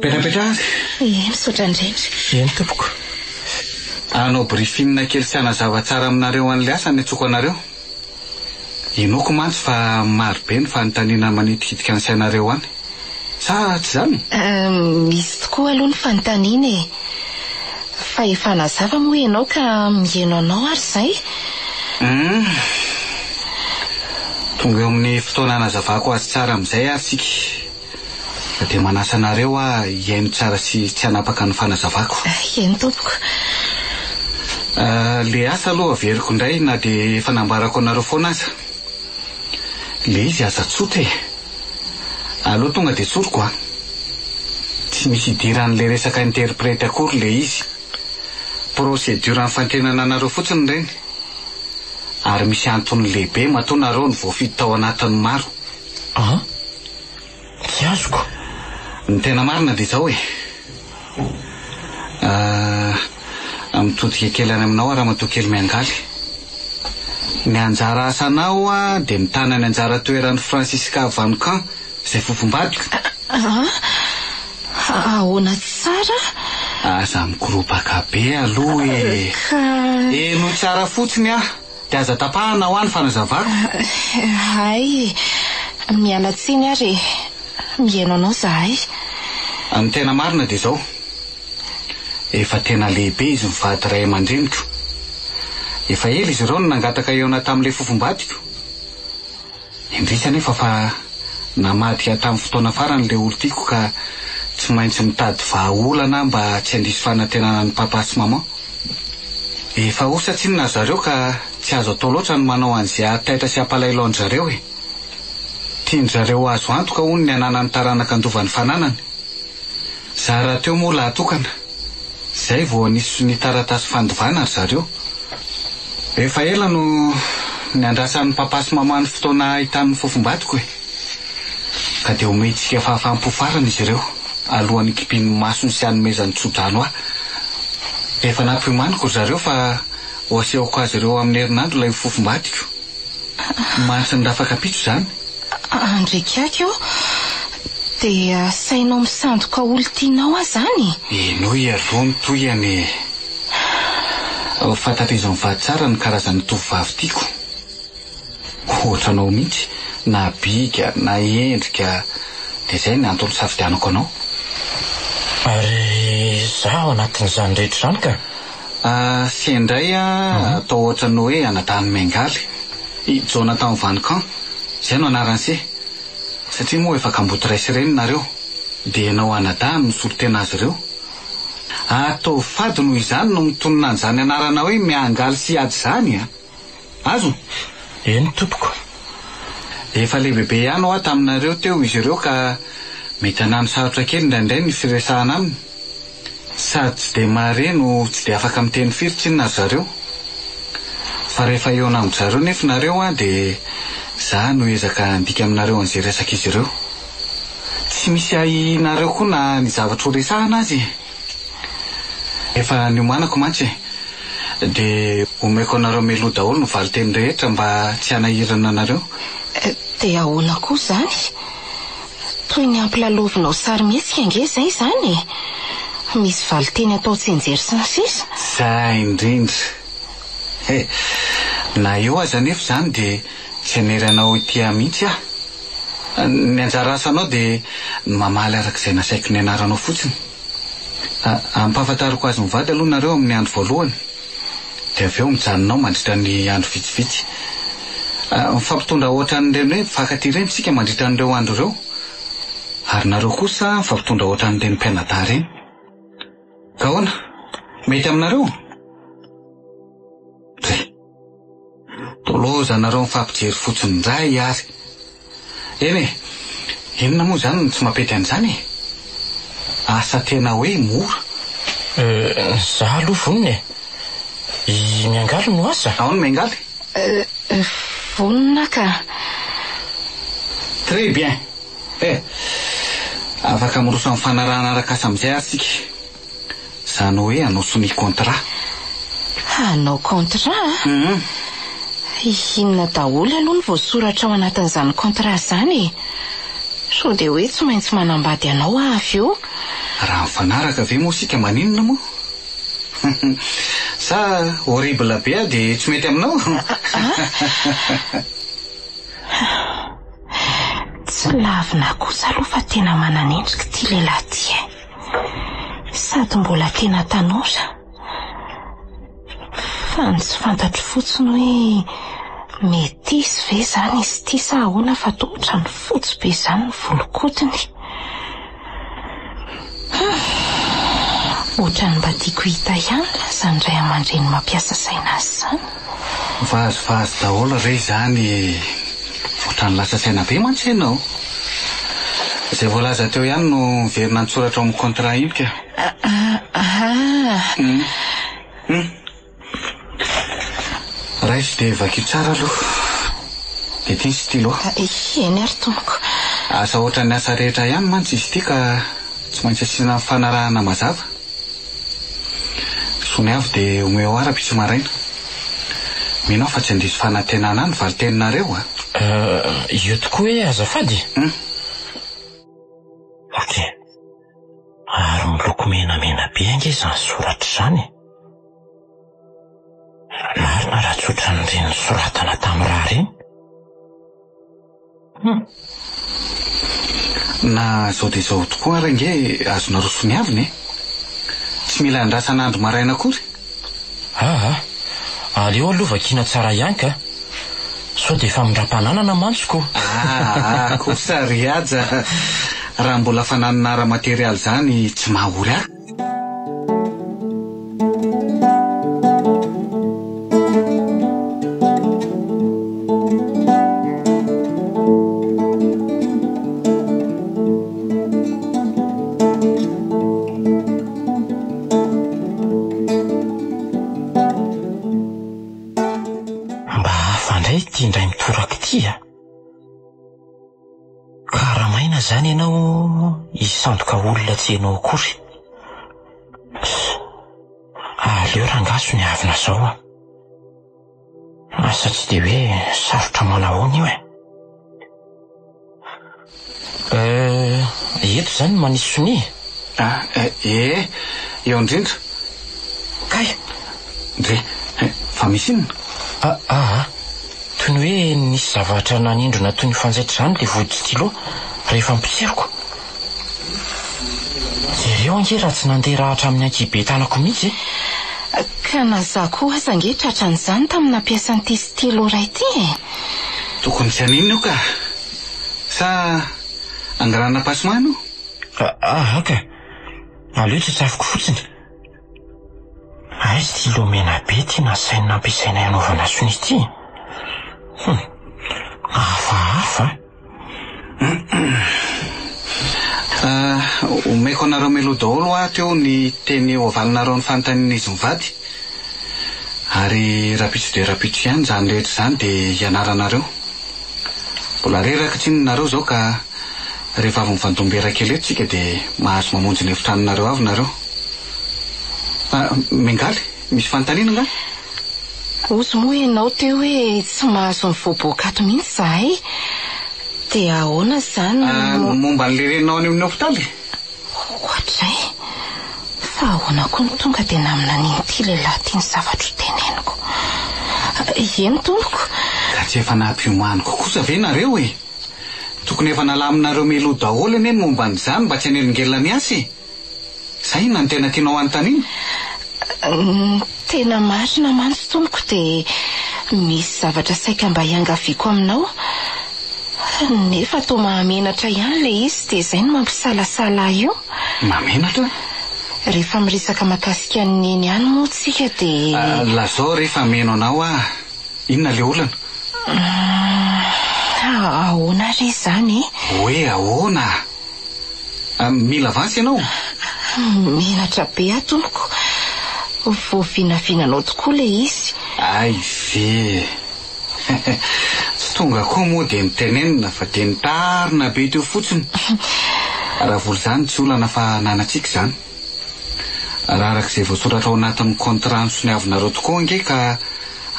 Petrapetraha ary. Ie, misaotra indrindra. Eny tompoko. Hanao briefing kely sy hanazava tsara aminareo an'ilay asa ny antsoiko anareo. Inoako mantsy fa maro be ny fanontaniana manitikitika ny sainareo any. Sa tsy izany? Misy tokoa aloha ny fanontaniana e. Fa efa nazava moa ianao ka miheno anao ary izay. Hum. Tonga eo amin'ny fotoana hanazavako azy tsara amin'izay ary tsika. Dia manasa anareo aho hihaino tsara sy tsy hanapaka ny fanazavako. Eny tompoko. Le asa aloha averiko indray na dia efa nambarako anareo foana aza. Le izy aza tsotra e. Aleo tonga dia tsoriko an. Tsy misy idiran'le resaka interprète akory le izy. Procédure nifantenana anareo fotsiny ireny. Ary misy antony lehibe matoa nareo no voafidy tao anatin'ny maro. An? Tsy azoko. Ny tena marina dia izao e. Ah, mitodika kely any aminao aho ramatoa kely miangaly. Ny anjara asanao dia mitana ny anjara toeran'i Francisca Van Camp izay fofombadiko. An? Ahoana tsara? Aza mikoropaka be aloha e. Ka. Henoy tsara fotsiny aho, dia aza tapahana hoa ny fanazavako. Hay, miala tsiny ary e. Mihaino anao izahay. Ny tena marina dia izao, efa tena lehibe izy mivady ray aman-dreniko. Efa ela izy ireo no nangataka hihaona tamin'ilay fofombadiko. Indrisy anefa fa namadika tamin'ny fotoana farany ilay olon-tiako ka tsy maintsy mitady vahaolana aho mba tsy handiso fanantenana an'i papa sy maman. Efa osa tsinona ry zareo ka tsy azo atao loatra ny manao an'izay hahataitra sy hampalahelo an-dry zareo e. Tian-dry zareo ho azo antoka hono ny hananan'ny taranaka handova ny fananany. Za rahateo moa lahatokana. Zay vao nisy sonia taratasy fandovana ry zareo. Efa ela no niandrasan'ny papa sy maman ny fotoana hahitany ny fofombadiko e. Ka dia omentsika fahafaham-po farany izy ireo alohan'ny hikipian'ny masony sy hanomezany tso-drano ahy. Efa nampiomaniko ry zareo fa ho asehoko azy ireo amin'ny herinandro ilay fofombadiko. Mantsy ny rafakapitso izany. Andriakaky ô! Dia asainao misandoka olon-tianao aho izany? Henoy aloha ny tohiny e! Fantatr'izy mivady tsara ny karazan'ny tovovavy tiako. Ohatranao mihitsy, na bika na endrika, dia izay ny antony nisafidianako anao. Ary izaho ao anatin'izany rehetra izany ka? Sy indray atao ohatran'ny hoe anadahin'i Miangaly, i Jonathan Van Camp, izay no anaran'i se, satria moa efa kamboty ray sy reny nareo, dia ianao anadahiny misolo tena azy ireo. Ataovy fady noho izany no mitonona an'izany anarana hoe Miangaly sy Ady izany a! Azony? Eny tompoko. Efa lehibebe ihany hoa taminareo teo izy ireo ka mety hanano sarotra kely indraindray ny firesahana aminy. Sady tsy dia mahare no tsy dia afaka miteny firy tsinona ry zareo. Fa rehefa hihaona amin-dry zareo nefa nareo an dia za no hiezaka handika aminareo an'izay resak'izy ireo. Tsy misy ahiahinareo koa na ny zavatra ho resahana aza e! Efa niomanako mantsy e! Dia omeko anareo mialoha daholo ny valinteny rehetra mba tsy hanahirana anareo. Dia ahoana koa izany? Toy ny ampilalaovinao sarimihetsika ange izay izany e! Misy valinteny atao tsianjery sy ny sisa. Zay indrindra! He! Na eo aza anefa izany dia tsy hanery anao hitia mihitsy aho. Ny anjara asanao dia ny mamaly araka izay nasaiko nianaranao fotsiny. Ampahafantariko azy mivady aloha nareo amin'ny andro voalohany, dia avy eo mijanona ao mandritra ny andro vitsivitsy. Mifampitondra hoatran'ireny hoe mpifankatia ireny isika mandritra an'ireo andro ireo, ary nareo kosa mifampitondra hoatran'ireny mpianadahy ireny. Ka ahoana? Mety aminareo? Re. Tolozanareo mifampijery fotsiny indray ary. Eny e, inona moa izany no tsy mampety an'izany e? Asa tena hoe mora. Euh, za aloha vonona e. I Miangaly no asa? Ahoana Miangaly? Euh, vonona ka. Très bien. Eh, afaka miroso amin'ny fanarahana arak'asa amin'izay ary tsika. Izany hoe hanao sonia contrat. Hanao contrat? Hum. Inona daholo aloha no voasoratra ao anatin'izany contrat izany e? Sao dia hoe tsy maintsy manambady anao aho avy eo? Raha mifanaraka ve moa isika maninona moa? Sa horrible be aho dia tsy mety aminao? Tsy lavina kosa aloha fa tena manan'endrika ity lehilahy ity e. Sady mbola tena tanora. Fa ny tsy fantatro fotsiny hoe metisy ve izany izy ity sa ahoana fa toa ohatran'ny fotsy be izany ny volon-kodiny. Hum, ohatran'ny mba tiako hita ihany izany ray aman-dreny mampiasa saina azy izany. Vazivazy daholo re izany e! Ohatran'ny lasa saina be mantsy ianao. Izay voalaza teo ihany no miverina an-tsoratra ao amin'ny contrat iny ka. Ah! Hum. Hum. Raiso dia vakio tsara aloha. Dia ity ny stylo. Eny ary tompoko. Asa ohatran'ny asa rehetra ihany mantsy izy ity ka tsy maintsy asiana fanarahana mazava. Soniavo dia omeo ahy rahampitso maraina. Mino aho fa tsy handiso fanantenana ahy ny valin-teninareo a! Io tokoa hoe azafady? Ok. Ary miloko menamena be ange izany soratra izany e! Marina raha tsy ohatran'ireny nosoratana tamin'ny rà ireny. Hum. Na izao dia izao tokoa ary ange azonareo soniavina e! Tsy mila andrasana andro maraina akory. Aa! Aleo aloha vakiana tsara ihany ka! Sao dia famindram-pananana mantsy ko! Aa! Kosa ry Haja! Raha mbola fananana ara-materialy izany tsy maha-ory ahy. Mba hafa indray ity indray mitoraka ity a! Karamaina izany ianao hisandoka olona tsy ianao akory. Aleo rangahy soniavina izao a! Asa tsy dia hoe sarotra manahoana io e! Euh, eto izany no manisy sonia e? Ah, eh, eo indrindra. Kay! Ndry, fa misy inona? Ah, ah, toy ny hoe nisy zavatra nanindrona toy ny fanjaitra izany ilay vody stylo rehefa notseriko. Jereo ange raha tsy nandeha raha hatramin'ny ankihibe tanako mihitsy e! Ka na za koa aza ange tratran'izany tamin'ny nampiasa an'ity stylo iray ity e! Tokony tsy haninona io ka! Sa angalana pasma ianao? Aha ka! Aleo tsatsafiko fotsiny. Aiza ity lomena be ity nasainy nampiasainay hanaovana sonia ity e? Hum! Hafahafa a! Omeko anareo mialoha daholo hoa teo ny teny ho avalinareo ny fanontanian'izy mivady. Ary rahampitso dia rahampitso ihany izany rehetra izany dia hianaranareo. Mbola reraka tsinona nareo izao ka rehefa avy mifandom-bera kely eto tsika dia mahazo mamonjy ny efitranonareo avy nareo. Miangaly, misy fanontaniana angaha? Hozy moa ianao teo hoe tsy mahazo mivoaboaka ato mihitsy izahay. Dia ahoana izany no. Momba an'ilay reninao any amin'ny hopitaly? Ohatrizay. Fa ahoana koa no tonga dia naminanian'ity lehilahy ity ny zavatra ho teneniko? Eny tompoko. Ka tsy efa nampiomaniko kosa ve nareo e? Tokony efa nalaminareo mialoha daholo anie ny momba an'izany mba tsy hanelingelina ny asa e! Sa inona no tena tianao hanontaniana? Ny tena marina mantsy tompoko dia misy zavatra saika mba hiangaviako aminao. Nefa toa mahamenatra ihany ilay izy dia izay no mampisalasala ahy io. Mahamenatra? Rehefa miresaka mahakasika an'i Neny ihany moa tsika dia. Lazao re fa mino anao aho. Inona ilay olana? Ahoana re izany e? Hoe ahoana? Mila avance ianao? Menatra be aho tompoko. Voavinavinanao tokoa ilay izy. Hay ve! Tsy tonga koa moa dia notenenina fa dia nitarina be teo fotsiny. Raha vola izany tsy olana fa ananantsika izany. Raha araka izay voasoratra ao anatin'ny contrat nosoniavinareo tokoa ange ka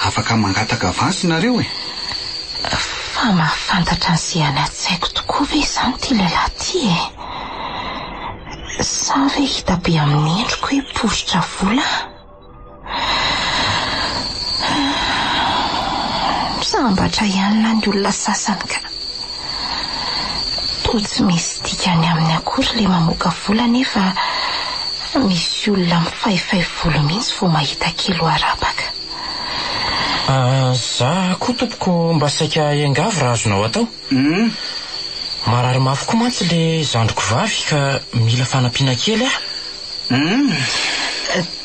afaka mangataka avance nareo e! Fa mahafantatra an'izay any an-tsaiko tokoa ve izany ity lehilahy ity e? Sa ve hita be amin'ny endriko hoe poritra vola aho? Sambatra ihany lahy ny olona sasany ka. Toa tsy misy dikany aminy akory ilay mamoaka vola nefa misy olona mifaifay volo mihitsy vao mahita kely ho arapaka. Za koa tompoko mba saika hiangavy raha azonao atao. Marary mafy koa mantsy le zandriko vavy ka mila fanampiana kely aho.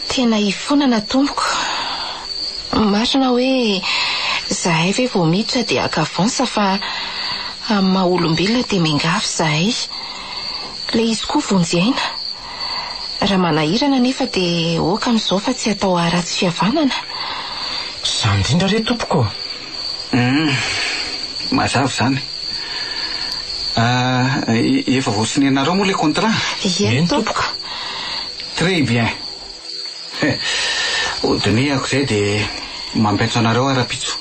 Tena hifonana tompoko. Marina hoe zahay ve vao miditra dia haka avance fa amin'ny maha olombelona dia miangavy zahay. Le izy koa vonjy aina. Raha manahirana anefa dia ok amin'izao fa tsy atao haharatsy fihavanana. Za Izany indrindra re tompoko ô! Hum, mazava izany. Ah, efa voasonianareo moa ilay contrat? Eny tompoko. Très bien. Hodinihako izay dia mampiantso anareo aho rahampitso.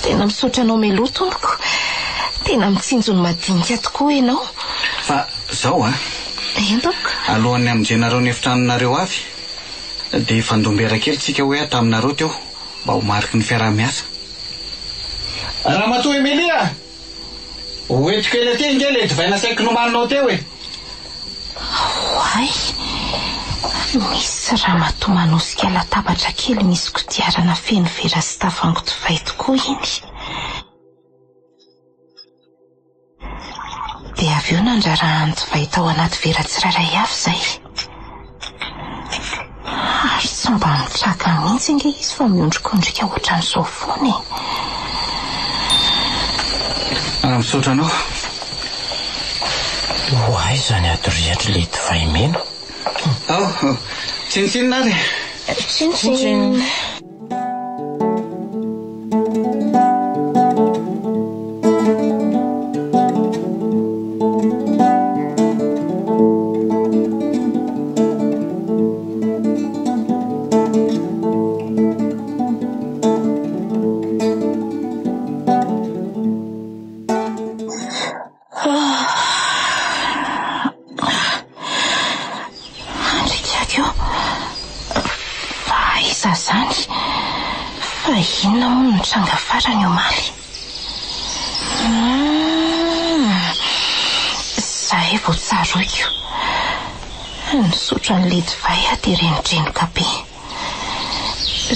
Tena misaotra anao mialoha tompoko. Tena mitsinjo ny madinika tokoa ianao. Fa izao an. Eny tompoko. Alohan'ny hamonjenareo ny efitranonareo avy dia hifandom-bera kely tsika hoy aho taminareo teo mba ho mariky ny fiaraha-miasa. Ramatoa Emilie a! Ho entiko kely aty ange ilay divay nasaiko nomaninao teo e! Oay! Misy ramatoa manosika latabatra kely misy kodiarana feno vera sy tavoahangy divay tokoa iny. Dia avy eo nandrarahany divay tao anaty vera tsirairay avy izay. Ary tsy mba mitraka mihitsy ange izy fa miondrikondrika ohatran'izao foana e. Ah, misaotra anao. Ho aiza ny hadoriatr'ilay divay mena? Ao, tsinontsinona ary e. Tsinontsinona. Andrikiaky ô! Fa aiza izany? Fa inona moa no nitranga farany omaly? Humm! Izay vao tsaroiko. Nisotro an'ilay divay aho dia renodrenoka be.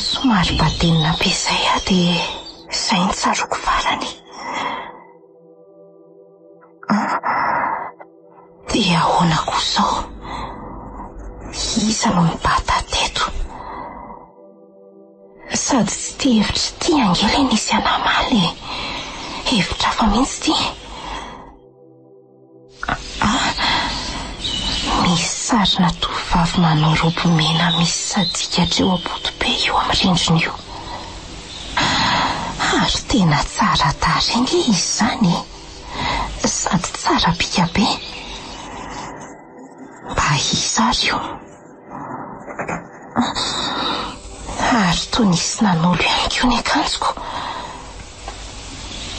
Somary badenina be izay aho dia izay no tsaroako farany. Dia ahoana koa izao? Iza no nibata teto? Sady tsy ity hevitra ity ange ilay nisy anà omaly e! Hevitra hafa mihitsy ity. Ah! Misy sarina tovovavy manao robe mena misy sadika hatreo am-poto-pe io amin'ny rindrina io. Ary tena tsara tarehy ange izy izany e! Sady tsara bika be. Mba iza ary io? Ary toa nisy nanolo ihany koa ny akanjoko.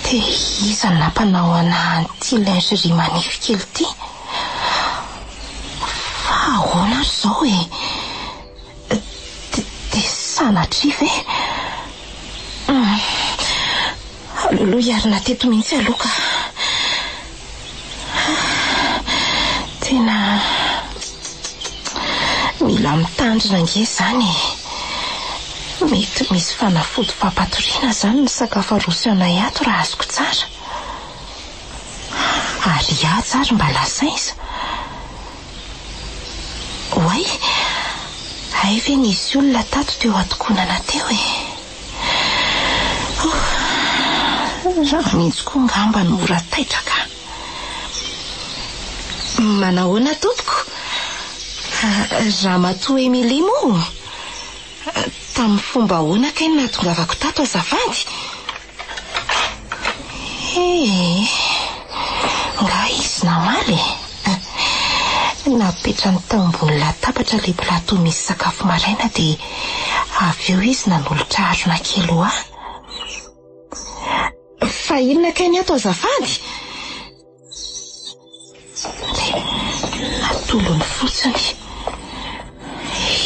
Dia iza no nampanao anà an'ity lingerie manify kely ity? Fa ahoana ary izao e? Dia sanatria ve? Aleo aloha hiarina teto mihitsy aloha ka. Tena mila mitandrina ange izany e. Mety misy fanafody fampatoriana izany ny sakafo aroso anay ato raha azoko tsara. Ary i Haja ary mba lasa aiza? Oay, hay ve nisy olona tato teo an-tokonana teo e? Raha mihitsy koa angamba no mora taitra ka. Manahoana tompoko? Ramatoa Emilie moa? Tamin'ny fomba ahoana kay no nahatongavako tato azafady? Ee, nga izy namaly e? Napetrany tao ambony latabatra ilay plateau misy sakafo maraina dia avy eo izy nanolotra harona kely ho ahy. Fa inona kay ny ato azafady? Dia natolony fotsiny.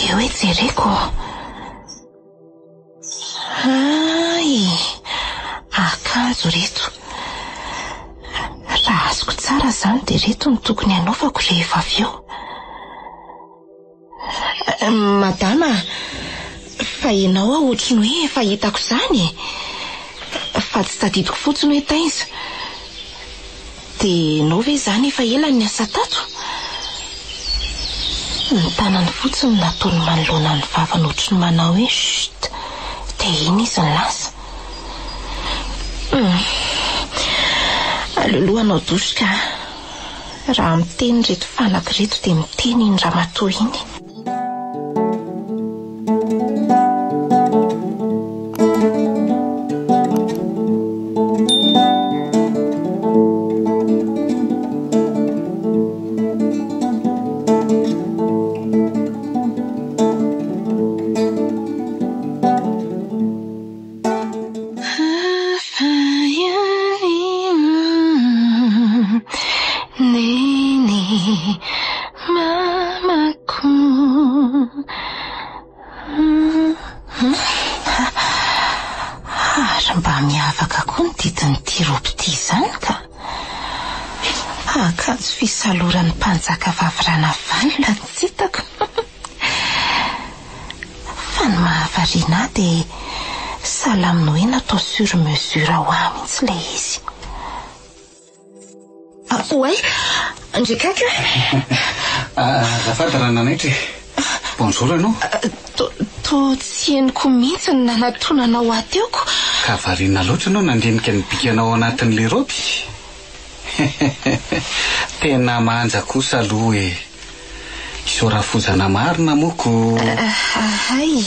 Eo e jereko. Hay! Akanjo ireto. Raha azoko tsara izany dia ireto no tokony hanaovako rehefa avy eo. Madama, fa ianao aho ohatry ny hoe efa hitako izany e! Fa tsy tadidiko fotsiny hoe taiza. Dia ianao ve izany efa ela no niasa tato? Ny tanany fotsiny no nataony manoloana ny vavany ohatry ny manao hoe chut, dia iny izy no lasa. Hum. Aleo aloha hanao douche ka. Raha miteny ireto fanaka ireto dia miteny iny ramatoa iny. nitaloran'ny mpanjaka vavy Ranavalona no tsy hitako. Fa ny mahavariana ahy dia sahala amin'ny hoe natao sur mesure ho ahy mihitsy ilay izy. Oay! Ndry akaiky a! Azafady raha nanaitra e! Bonjour ianao. Toa tsy henoko mihitsy ny nanatonanao ahy teo ko. Ka variana loatra ianao nandinika ny bikanao ao anatin'ilay raoby? Tena manja kosa aloha e! Isaorafozana marina moa ko. Hay!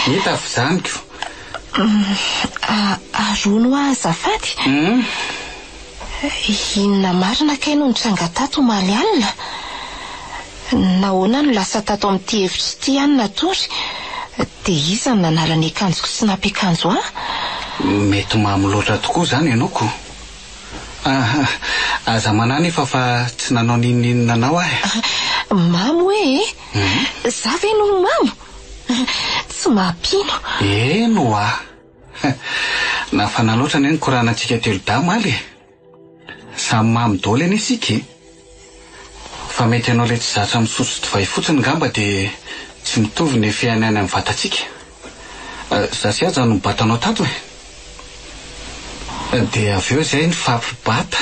Hita f'izany ko. Ary hono hoa azafady? Inona marina kay no nitranga tato omaly alina? Nahoana no lasa tato amin'ity efitra ity aho no natory? Dia iza no nanala ny akanjoko sy nampiakanjo ahy? Mety mamo loatra tokoa izany ianao ko. Ah, aza manahy nefa fa tsy nanao n'inon'inona anao aho e. Mamo hoe e? Za ve no mamo? Tsy mampino. Eny ho'a. Nafana loatra anie ny koranantsika telodahy omaly e. Samy mamo daholo anie isika e. Fa mety ianao ilay tsy zatra misotro divay fotsiny ngamba dia tsy mitovy ny effet any amin'ny vatantsika. Za sy Haja no nibata anao tato e. Dia avy eo izay nifampibata.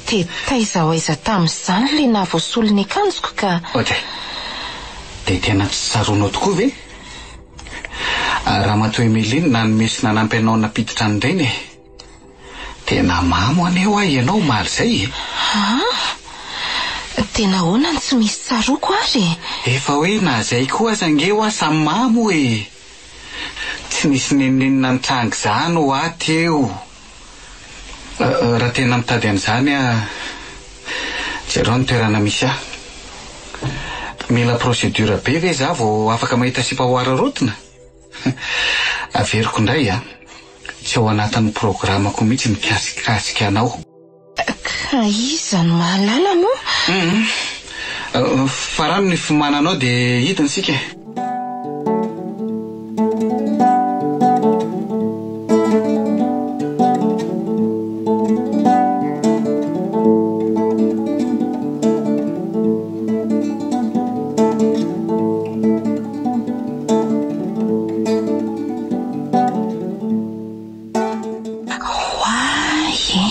Dia taiza ho aiza tamin'izany ilay nahavoasolo ny akanjoko ka. Ok. Dia tena tsy tsaroanao tokoa ve? Ramatoa Emeline nanome sy nanampy anao nampiditra an'ireny e. Tena mamo anie hoa ianao omaly izay e. Aa! Dia nahoana no tsy misy tsaroako ary e? Efa hoe na izay koa aza ange hoa samy mamo e! Tsy nisy n'inon'inona nitranga izany hoa teo. Raha tena mitady an'izany aho, jereo ny toerana misy ahy. Mila procédure be ve za vao afaka mahita sipa ho araraotina? Averiko indray an, tsy ao anatin'ny programako mihitsy ny mikasikasika anao. Ka iza no mahalala moa? Hum. Farano ny fiomananao dia hidina isika e. Oay e!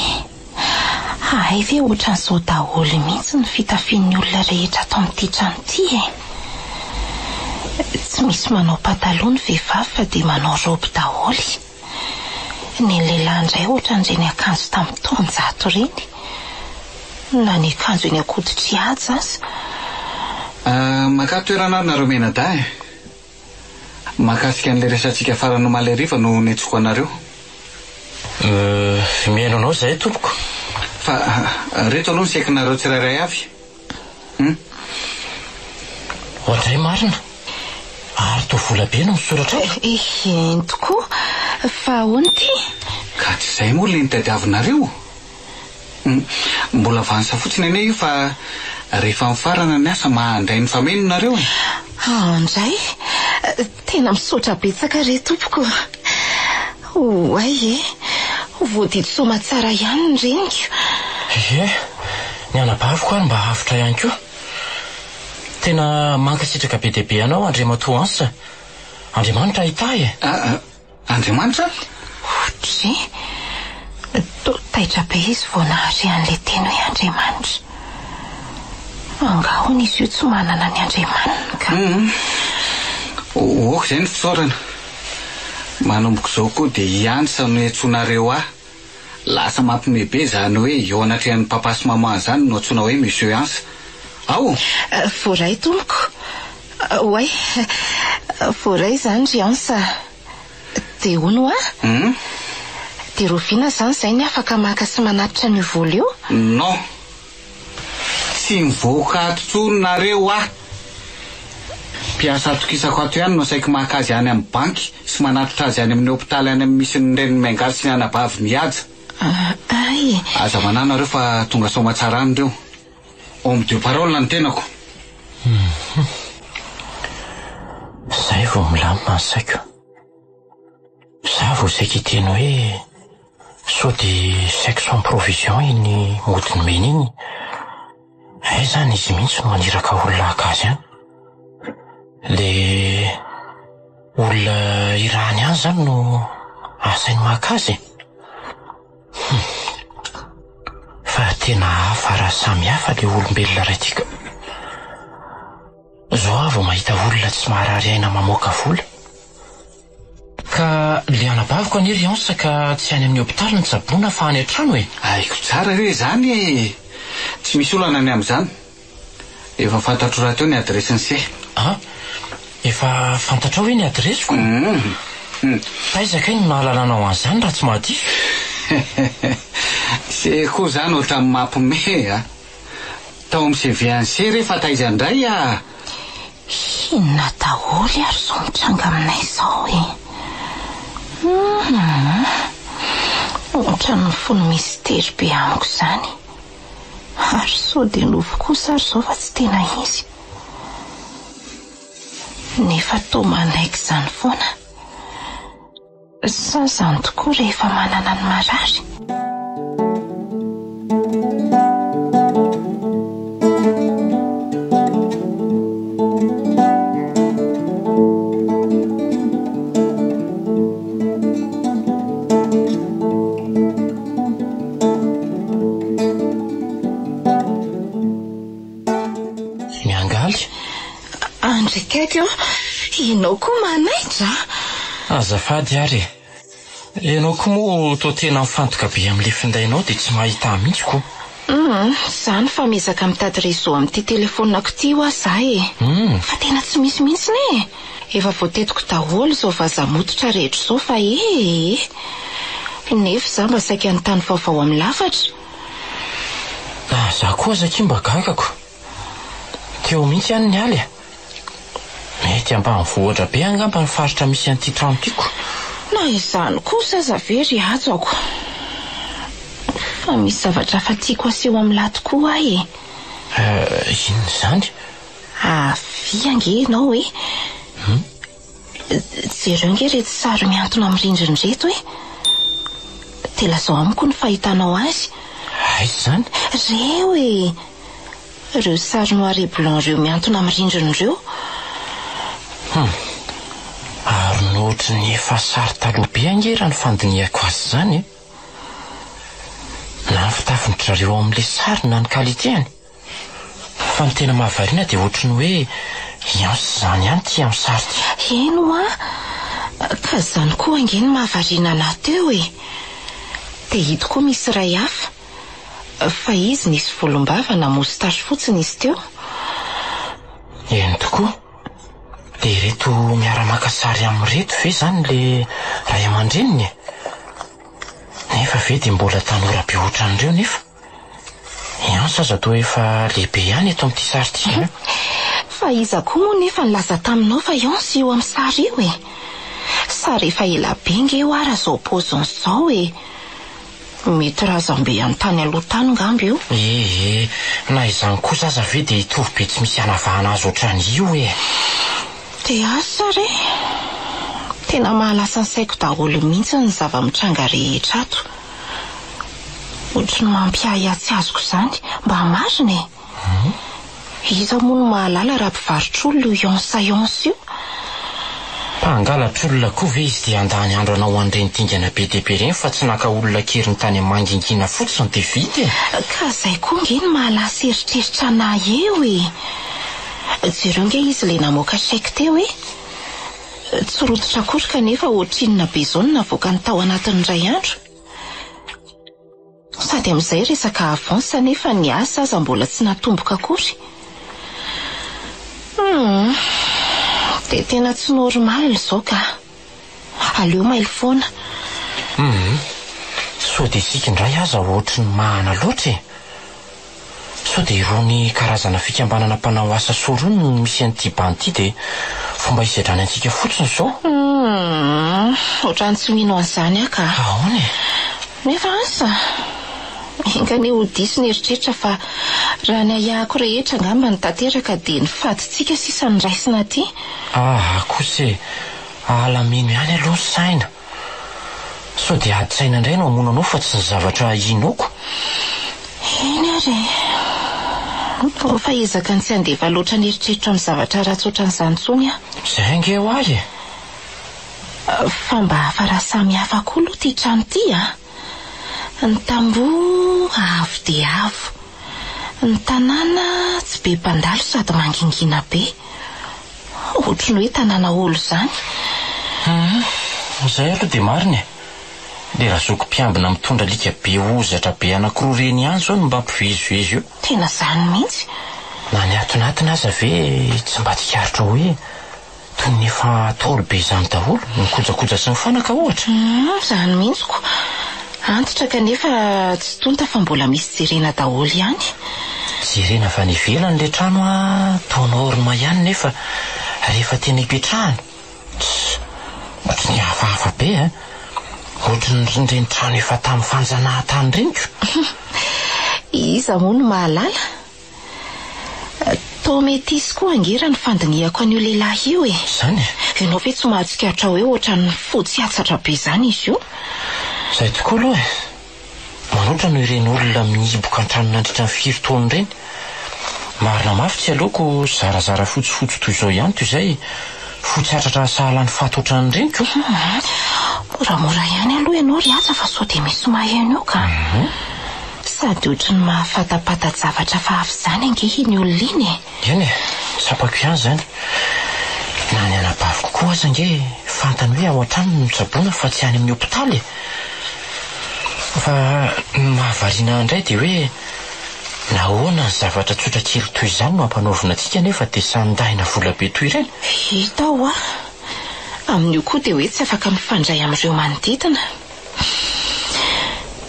Hay ve ohatran'izao daholo mihitsy ny fitafian'ny olona rehetra ato amin'ity trano ity e! Tsy misy manao pataloha ny vehivavy fa dia manao robe daholo. Ny lehilahy indray ohatran'ireny akanjo tamin'ny taonjato ireny. Na ny akanjo eny an-koditr'i Haja aza. Makà toerana ary nareo mianadahy e! Mahakasika an'ilay resatsika farany omaly hariva no niantsoako anareo. Euh, mihaino anao izahay tompoko. Fa reto aloha ny sekinareo tsirairay avy. Hum. Oadray marina. Ary toa vola be no misoratra ato. Eny tokoa. Fa ahoana ity? Ka tsy izay moa ilay notadiavinareo? Mbola avansa fotsiny anie io fa rehefa mifarana ny asa mahandray ny fameno nareo e! Handray? Tena misaotra betsaka re tompoko. Oay e! Voadidy soamatsara ihany ny reniko. Ie, ny anabaviko ary mba avotra ihany koa. Tena mankasitraka be dia be anao Andriamatoa Hans. Andriamanitra hitahy e! Andriamanitra? Ohatry. Toa taitra be izy vao nahare an'ilay teny hoe Andriamanitra. Angaha hono izy io tsy manana ny Andriamaniny ka. Hum. Ok izay ny fisaorana. Manomboka izao koa dia i Antsa no iantsoanareo ahy. Lasa mampime be izany hoe eo anatrehan'ny papa sy maman izany no antsoina hoe Monsieur Antsa. Ao! Voaray tompoko. Oay, voaray izany ry Antsa. Dia hono hoa? Hum? Dia rahoviana izany izay ny afaka maka sy manatitra an'io vola io? Non. Tsy mivoaka ato intsony nareo ah! Mpiasa atokisako ato ihany no saiky maka azy any amin'ny banky sy manatitra azy any amin'ny hopitaly any amin'ny misy ny reniny Miangaly sy ny anabaviny Mihaja. Ay! Aza manahy nareo fa tonga soamatsara any ireo. Homme de parole ny tenako. Hum. Zay vao milamina ny saiko. Za vao saika hiteny hoe. Sao dia chèque sans provision iny mody nomeny iny? Aiza any izy mihitsy no haniraka olona haka azy any? Le olona irahany any izany no asainy maka azy e? Hum. Fa tena hafa raha samy hafa le olombelona ray ty ka. Zao aho vao mahita olona tsy maharary aina mamoaka vola. Ka le anabaviko anie ry Hansa ka tsy any amin'ny hopitaly no tsaboina fa any an-trano e! Haiko tsara re izany e! Tsy misy olana ny amin'izany. Efa fantatro rahateo ny adiresin'i Se. An! Efa fantatrao ve ny adiresiko? Hum. Taiza kay no nahalalanao an'izany raha tsy mahadiso? Se koa izany ohatran'ny mampime a! Tao amin'ny CV an'i Se re fa taiza indray a! Inona daholo ary izao mitranga aminay izao e? Hum. Ohatran'ny mifono mistery be amiko izany. Ary sao dia nofy kosa ary izao fa tsy tena izy. Nefa toa manaiky izany foana. Sa izany tokoa rehefa manana ny marary? Miangaly. Andry akaiky eo, ianao koa manaitra a! Azafady ary e! Ianao koa moa toa tena mifantoka be amin'ilay findainao dia tsy mahita ahy mihitsy ko. Hum, izany fa miezaka mitady réseau amin'ity telefaoniko ity hoa za e! Fa tena tsy misy mihitsiny e! Efa voatetiko daholo izao vaza-mototra rehetra izao fa ee! Nefa za mba saika nitany vaovao amin'ny lafatra. Ah, za koa aza akia mba gagako. Teo mihitsy any ny aly e! Mety ambanivohitra be angamba ny faritra misy an'ity trano ity ko. Na izany kosa aza ve ry hajako. Fa misy zavatra hafa tiako aseho amin'ny lahy tokoa aho e. Euh, inona izany? Avia ange ianao e. Jereo ange ireto sary mihantona amin'ny rindrina ireto e. Dia lazao amiko ny fahitanao azy. Aiza izany? Ireo e! Ireo sary noir et blanc ireo mihantona amin'ny rindrina ireo. Hum. Ary ny ohatry ny efa sary taloha be ange raha ny fandinihako azy izany e. Na ny fitafin-dry zareo ao amin'ilay sary na ny qualité-ny. Fa ny tena mahavariana dia ohatry ny hoe i Hans izany ihany ity amin'ny sary ity. Eny hoa! Ka izany koa ange no mahavariana anà teo e! Dia ito koa misy iray hafa. Fa izy nisy volombava na moustache fotsiny izy teo. Eny tokoa. Dia ireto miara-maka sary aminy ireto ve izany le ray aman-dreniny e? Nefa ve dia mbola tanora be ohatran'ireo nefa? I Antsa aza toa efa lehibe ihany eto amin'ity sary ity an! Fa iza koa moa nefa nilaza taminao fa i Antsa io amin'ny sary io e? Sary efa ela be nge hoa raha izao paoziny izao e! Mety razambe any tany aloha tany ngamba io. Ee, na izany kosa aza ve dia hitovy be tsy misy hanavahana azy ohatran'io e! Dia asa re! Tena mahalasa ny saiko daholo mihitsy ny zava-mitranga rehetra ato. Ohatry ny mampiahiahy tsy azoko izany. Mba marina e! Iza moa no mahalala raha mpivarotr'olona io Yonsa Yonsa io? Mpangalatr'olona koa ve izy dia handany andro hanao an'ireny dingana be dia be ireny fa tsy naka olona an-keriny tany amin'ny mangingina fotsiny dia vita e! Ka zay koa nge no mahalasa eritreritra anah eo e! Jereo nge izy le namoaka chèque teo e! Tsy rototra akory kanefa ohatrinona be zao no navoakany tao anatin'ny iray andro? Sady amin'izay resaka avance nefa ny asa aza mbola tsy natomboka akory. Humm. Dia tena tsy normal izao ka. Aleo mailo foana. Humm. Sao dia isika indray aza ohatry ny mahana loatra e. Sao dia irony karazana fikambanana mpanao asa soa irony no misy an'ity bandy ity dia fomba hisedrany antsika fotsiny izao? Humm, ohatran'ny tsy mino an'izany aho ka. Ahoana e? Nefa asa? Enga anie ho diso ny eritreritra fa raha ny ahiahiko rehetra angamba no tanteraka dia ny fadintsika sisa no raisina aty. Aa kosa e! Alamino ihany aloha ny saina. Sao dia ady saina indray no hamono anao fa tsy ny zavatra inoako. Eny ary e. Ao fa hiezaka ny tsy handefa loatra ny eritreritro amin'ny zavatra ratsy ohatran'izany intsony aho. Izay ange ho ahy e. Fa mba hafa raha samy hafa koa aloha ity trano ity a! Ny tamboho avo dia avo. Ny tanàna tsy be mpandalo sady mangingina be. Ohatry ny hoe tanàna olo izany. Hum, izay aloha dia marina e. Ilay razoky mpiambina mitondra alika be hozatra be anankiroa ireny ihany izao no mba mpivezivezy eo. Tena izany mihitsy. Na ny atonatona aza ve tsy mba tsikaritrao hoe toy ny efa ntaolo be izany daholo, ny kojakoja sy ny fanaka ohatra? Hum, izany mihitsy ko. Antitra kanefa tsy tonta fa mbola misy jerena daholo ihany. Jerena avy any ivelany ilay trano an, toa norme ihany nefa rehefa tena ipetrahana, tss, ohatry ny hafahafa be an! Ohatry ny ireny trano efa tamin'ny fanjanahantany ireny ko! Iza moa no mahalala? Toa metisy koa ange raha ny fandinihako an'io lehilahy io e! Izany e? Ianao ve tsy mahatsikaritra hoe ohatran'ny fotsy hatsatra be izany izy io? Izay tokoa aloha e! Manoatra noho ireny olona mihiboka an-trano nandritra ny firy taona ireny. Marina mafy tsy aleoko zarazara fotsifotsy toy izao ihany toy izay fotsy hatratra sahala ny faty ohatran'ireny ko! Moramora ihany aloha ianao ry Haja fa sao dia misy maheno eo ka! Sady ohatry ny mahafatapata-javatra hafahafa izany ange iny olona iny e! Eny e, tsapako ihany izany. Na ny anabaviko koa aza ange fantany hoe ao an-trano no tsaboina fa tsy any amin'ny hopitaly e! Fa ny mahavariana ahy indray dia hoe nahoana ny zavatra tsotra kely toy izany no ampanaovina antsika nefa dia sandahina vola be toy ireny? Hita hoa! Amin'io koa dia hoe tsy afaka mifandray amin'ireo manodidina.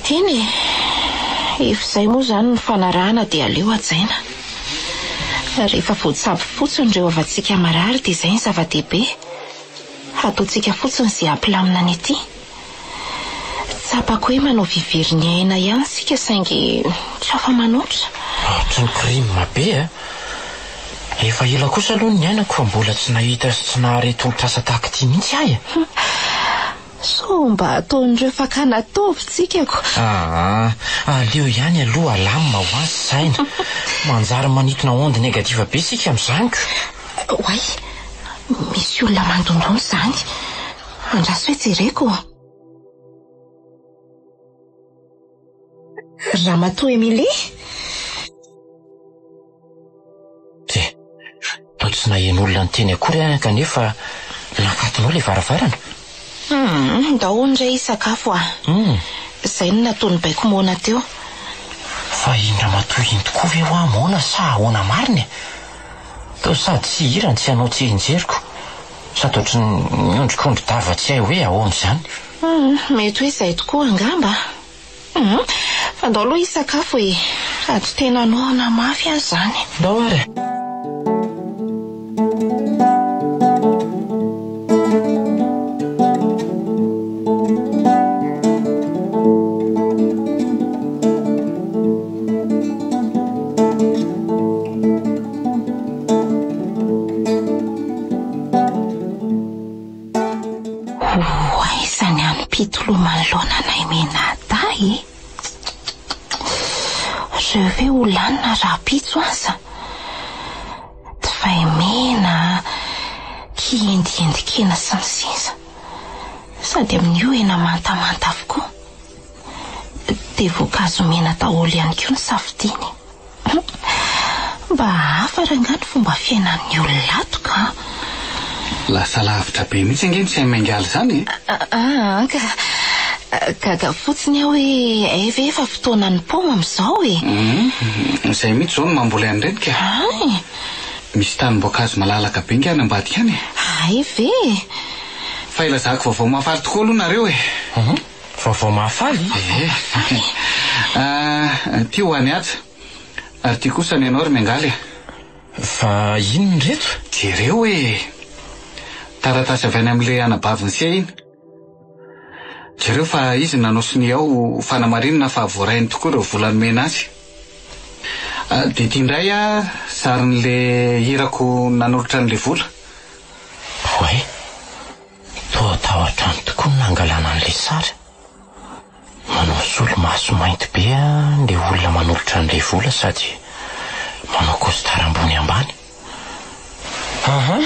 Eny e! Efa izay moa izany ny fanarahana dia aleo hajaina. Rehefa voatsabo fotsiny ireo havantsika marary dia izay ny zava-dehibe. Hataontsika fotsiny izay hampilamina ny aty. Tsapako hoe manao vivery ny aina ihany isika saingy tsy afa-manoatra. Ohatry ny crime be a! Efa ela kosa aloha ny niainako fa mbola tsy nahita sy tsy nahare tolotr'asa tahaka ity mihitsy aho e! Sao mba ataon'ireo fakana taovy tsika ko. Aa, aleo ihany aloha alamina ho azy saina. Manjary manintona onde negative be isika amin'izany ko. Oay, misy olona mandondona izany. Andraso hoe jereko. Ramatoa Emilie? Tsia, toa tsy naheno olona niteny akory aho kanefa nakatonao ilay varavarana. Hum, ndao indray hisakafo ah. Hum. Izay no nataon'i baiko moana teo. Fa iny ramatoa iny tokoa ve hoa moana sa ahoana marina e? Toa sady tsy hihira no tsy hanao tsirinjeriko. Sady ohatry ny miondrikondri-dava tsy hay hoe ahoana izany. Hum, mety hoe izay tokoa angamba. Hum, fa ndao aloha hisakafo e! Sady tena noana mafy aho izany. Ndao ary e! Ho aiza ny hanim-pitoloha manoloana anay mianadahy e? Reo ve ho lanina rahampitso aza? Divay mena, kiendiendin-kena sy ny sisa. Sady amin'io hena mantamanta avokoa. Dia voankazo mena daholo ihany koa ny safidiany. Mba hafa rangahy ny fomba fiainan'ny olona ato ka. Lasa lavitra be mihitsy ange ny sain'i Miangaly izany e! Aa ka. Gaga fotsiny aho hoe hay ve efa fotoanan'ny paoma amin'izao e! Hum, izay mihitsy izao no mamboly an'ireny ka. Hay! Misy tanim-boankazo malalaka be ange any ambadika any e! Hay ve e! Fa ilazako vaovao mahafaly tokoa aloha nareo e! Hum, vaovao mahafaly? Ee. Ah, ity ho an'i Haja. Ary ity kosa ny anao ry Miangaly a. Fa inona ireto? Jereo e! Taratasy avy any amin'ilay anabavin'i Se iny. Jereo fa izy no nanao sonia ao ho fanamarinana fa voarainy tokoa ireo vola nomena azy. Dia ity indray a, sarin'ilay irako nanolotra an'ilay vola. Oay! Toa tao an-trano tokoa no nangalana an'ilay sary. Manao solomaso mainty be an le olona manolotra an'ilay vola sady manao costard ambony ambany. Aha!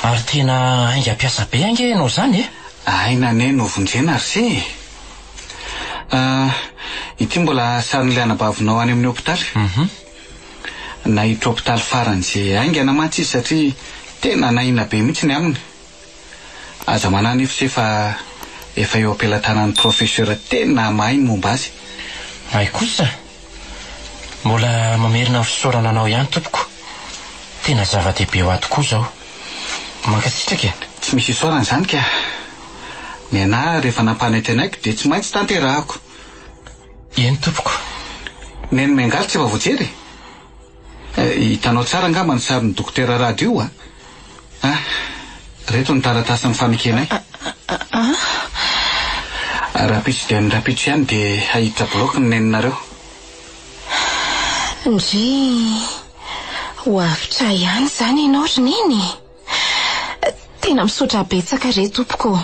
Ary tena haingam-piasa be ange ianao izany e! Aina anie no vonjena ry se e! Ah, ity mbola sarin'ilay anabavinao any amin'ny hopitaly. Nahitra hopitaly faran'izay haingana mantsy izy satria tena nahina be mihitsy ny aminy. Aza manahy anefa se fa efa eo am-pelatanan'ny professeur tena mahay ny momba azy. Hay kosa! Mbola mamerina ny fisaorana anao ihany tompoko. Tena zava-dehibe ho ahy tokoa izao. Mankasitraka e! Tsy misy isaorana izany ka. Ny anah rehefa nampanantenaiko dia tsy maintsy tanterahako. Eny tompoko. Neny Miangaly tsy efa voajery e? Hitanao tsara angamba ny sarin'ny dokotera Rado io a! Ah, reto ny taratasin'ny fanekenay. Rahampitso dia ny rahampitso ihany dia hahiditra bloc ny neninareo. Ndry, ho avotra ihany izany ianao ry neny e! Tena misaotra betsaka re tompoko ô!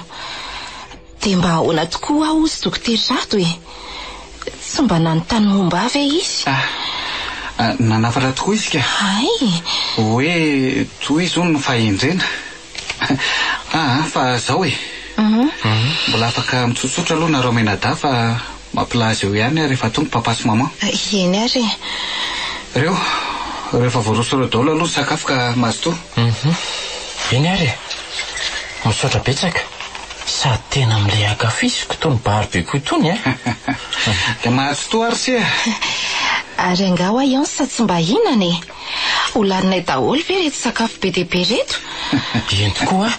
Dia mba ahoana tokoa aho hozy Dokotera Rado e? Tsy mba nanontany momba ahy ve izy? Ah, nanafatra tokoa izy ka. Hay! Hoe tohizo hono ny fahendrena. Ah, fa zao e. Mbola afaka mitsotsotra aloha nareo mianadahy fa mampilaza eo ihany aho rehefa tonga papa sy maman. Eny ary e. Reo, rehefa voaroso ireo daholo aloha ny sakafo ka mazotoa. Eny ary e. Misaotra betsaka. Sady tena amin'ilay ankafiziko itony barbecue itony e! Dia mazotoa ary se a! Ary angaha hoa Iansa tsy mba hihinana e? Ho laninay daholo ve ireto sakafo be dia be ireto? Eny tokoa a!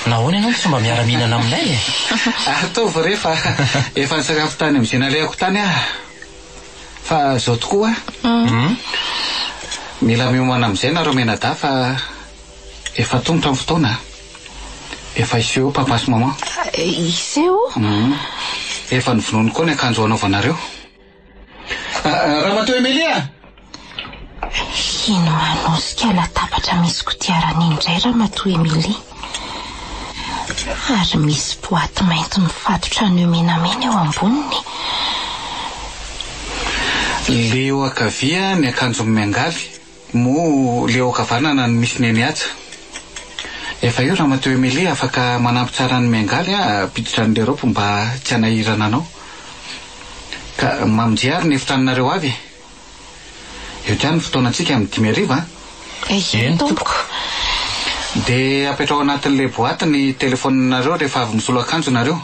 Nahoana ianao no tsy mba miara-mihinana aminay e? Ataovy re fa efa nisakafo tany amin'izay nalehako tany aho. Fa izao tokoa a! Mila miomana amin'izay nareo mianadahy fa Efa tonta ny fotoana a! Efa hiseho eo papa sy maman. Hiseho? Hum. Efa novonoiny koa ny akanjo hanaovanareo. Ramatoa Emilia a! Iny manosika latabatra misy kodiarana iny indray Ramatoa Emilia. Ary misy boaty mainty mifatotra nœud menamena eo amboniny. Le eo ankavia ny akanjon'i Miangaly. Moa le ao ankavanana no misy Neny Haja? Efa eo Ramatoa Emilie afaka manampy tsara an'i Miangaly hampiditra an'i l'Europe mba tsy hanahirana anao. Ka mamonjia ary ny efitranonareo avy e! Eo ihany ny fotoanantsika amin'ny 5 hariva an! Eny tompoko. Dia apetraho anatin'ilay boaty ny telefaoninareo rehefa avy misolo akanjo nareo.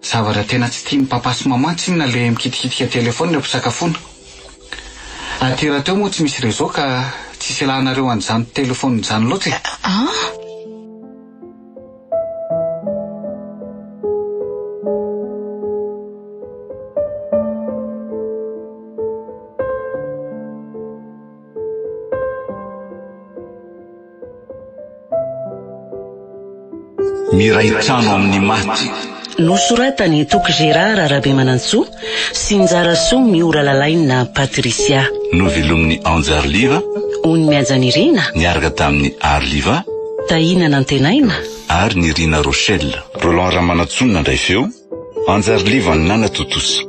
Zavatra tena tsy tian'i papa sy maman tsinona le mikitikitika telephone eo ampisakafoana. Aty rahateo moa tsy misy réseau ka tsisy ilanareo an'izany telephone izany loatra e. An! Miray trano amin'ny maty. Nosoratan'i Toky Gérard Rabemanantsoa sy Njarasoa Miora Lalaina Patricia. Novelomin'i Anja Arliva. Ony Mihajanirina. Niaraka tamin'i Arliva. Tahiana Nantenaina. Ary Nirina Rochelle. Roland Ramanantsoa nandray feo, Anja Arliva nanatontosa.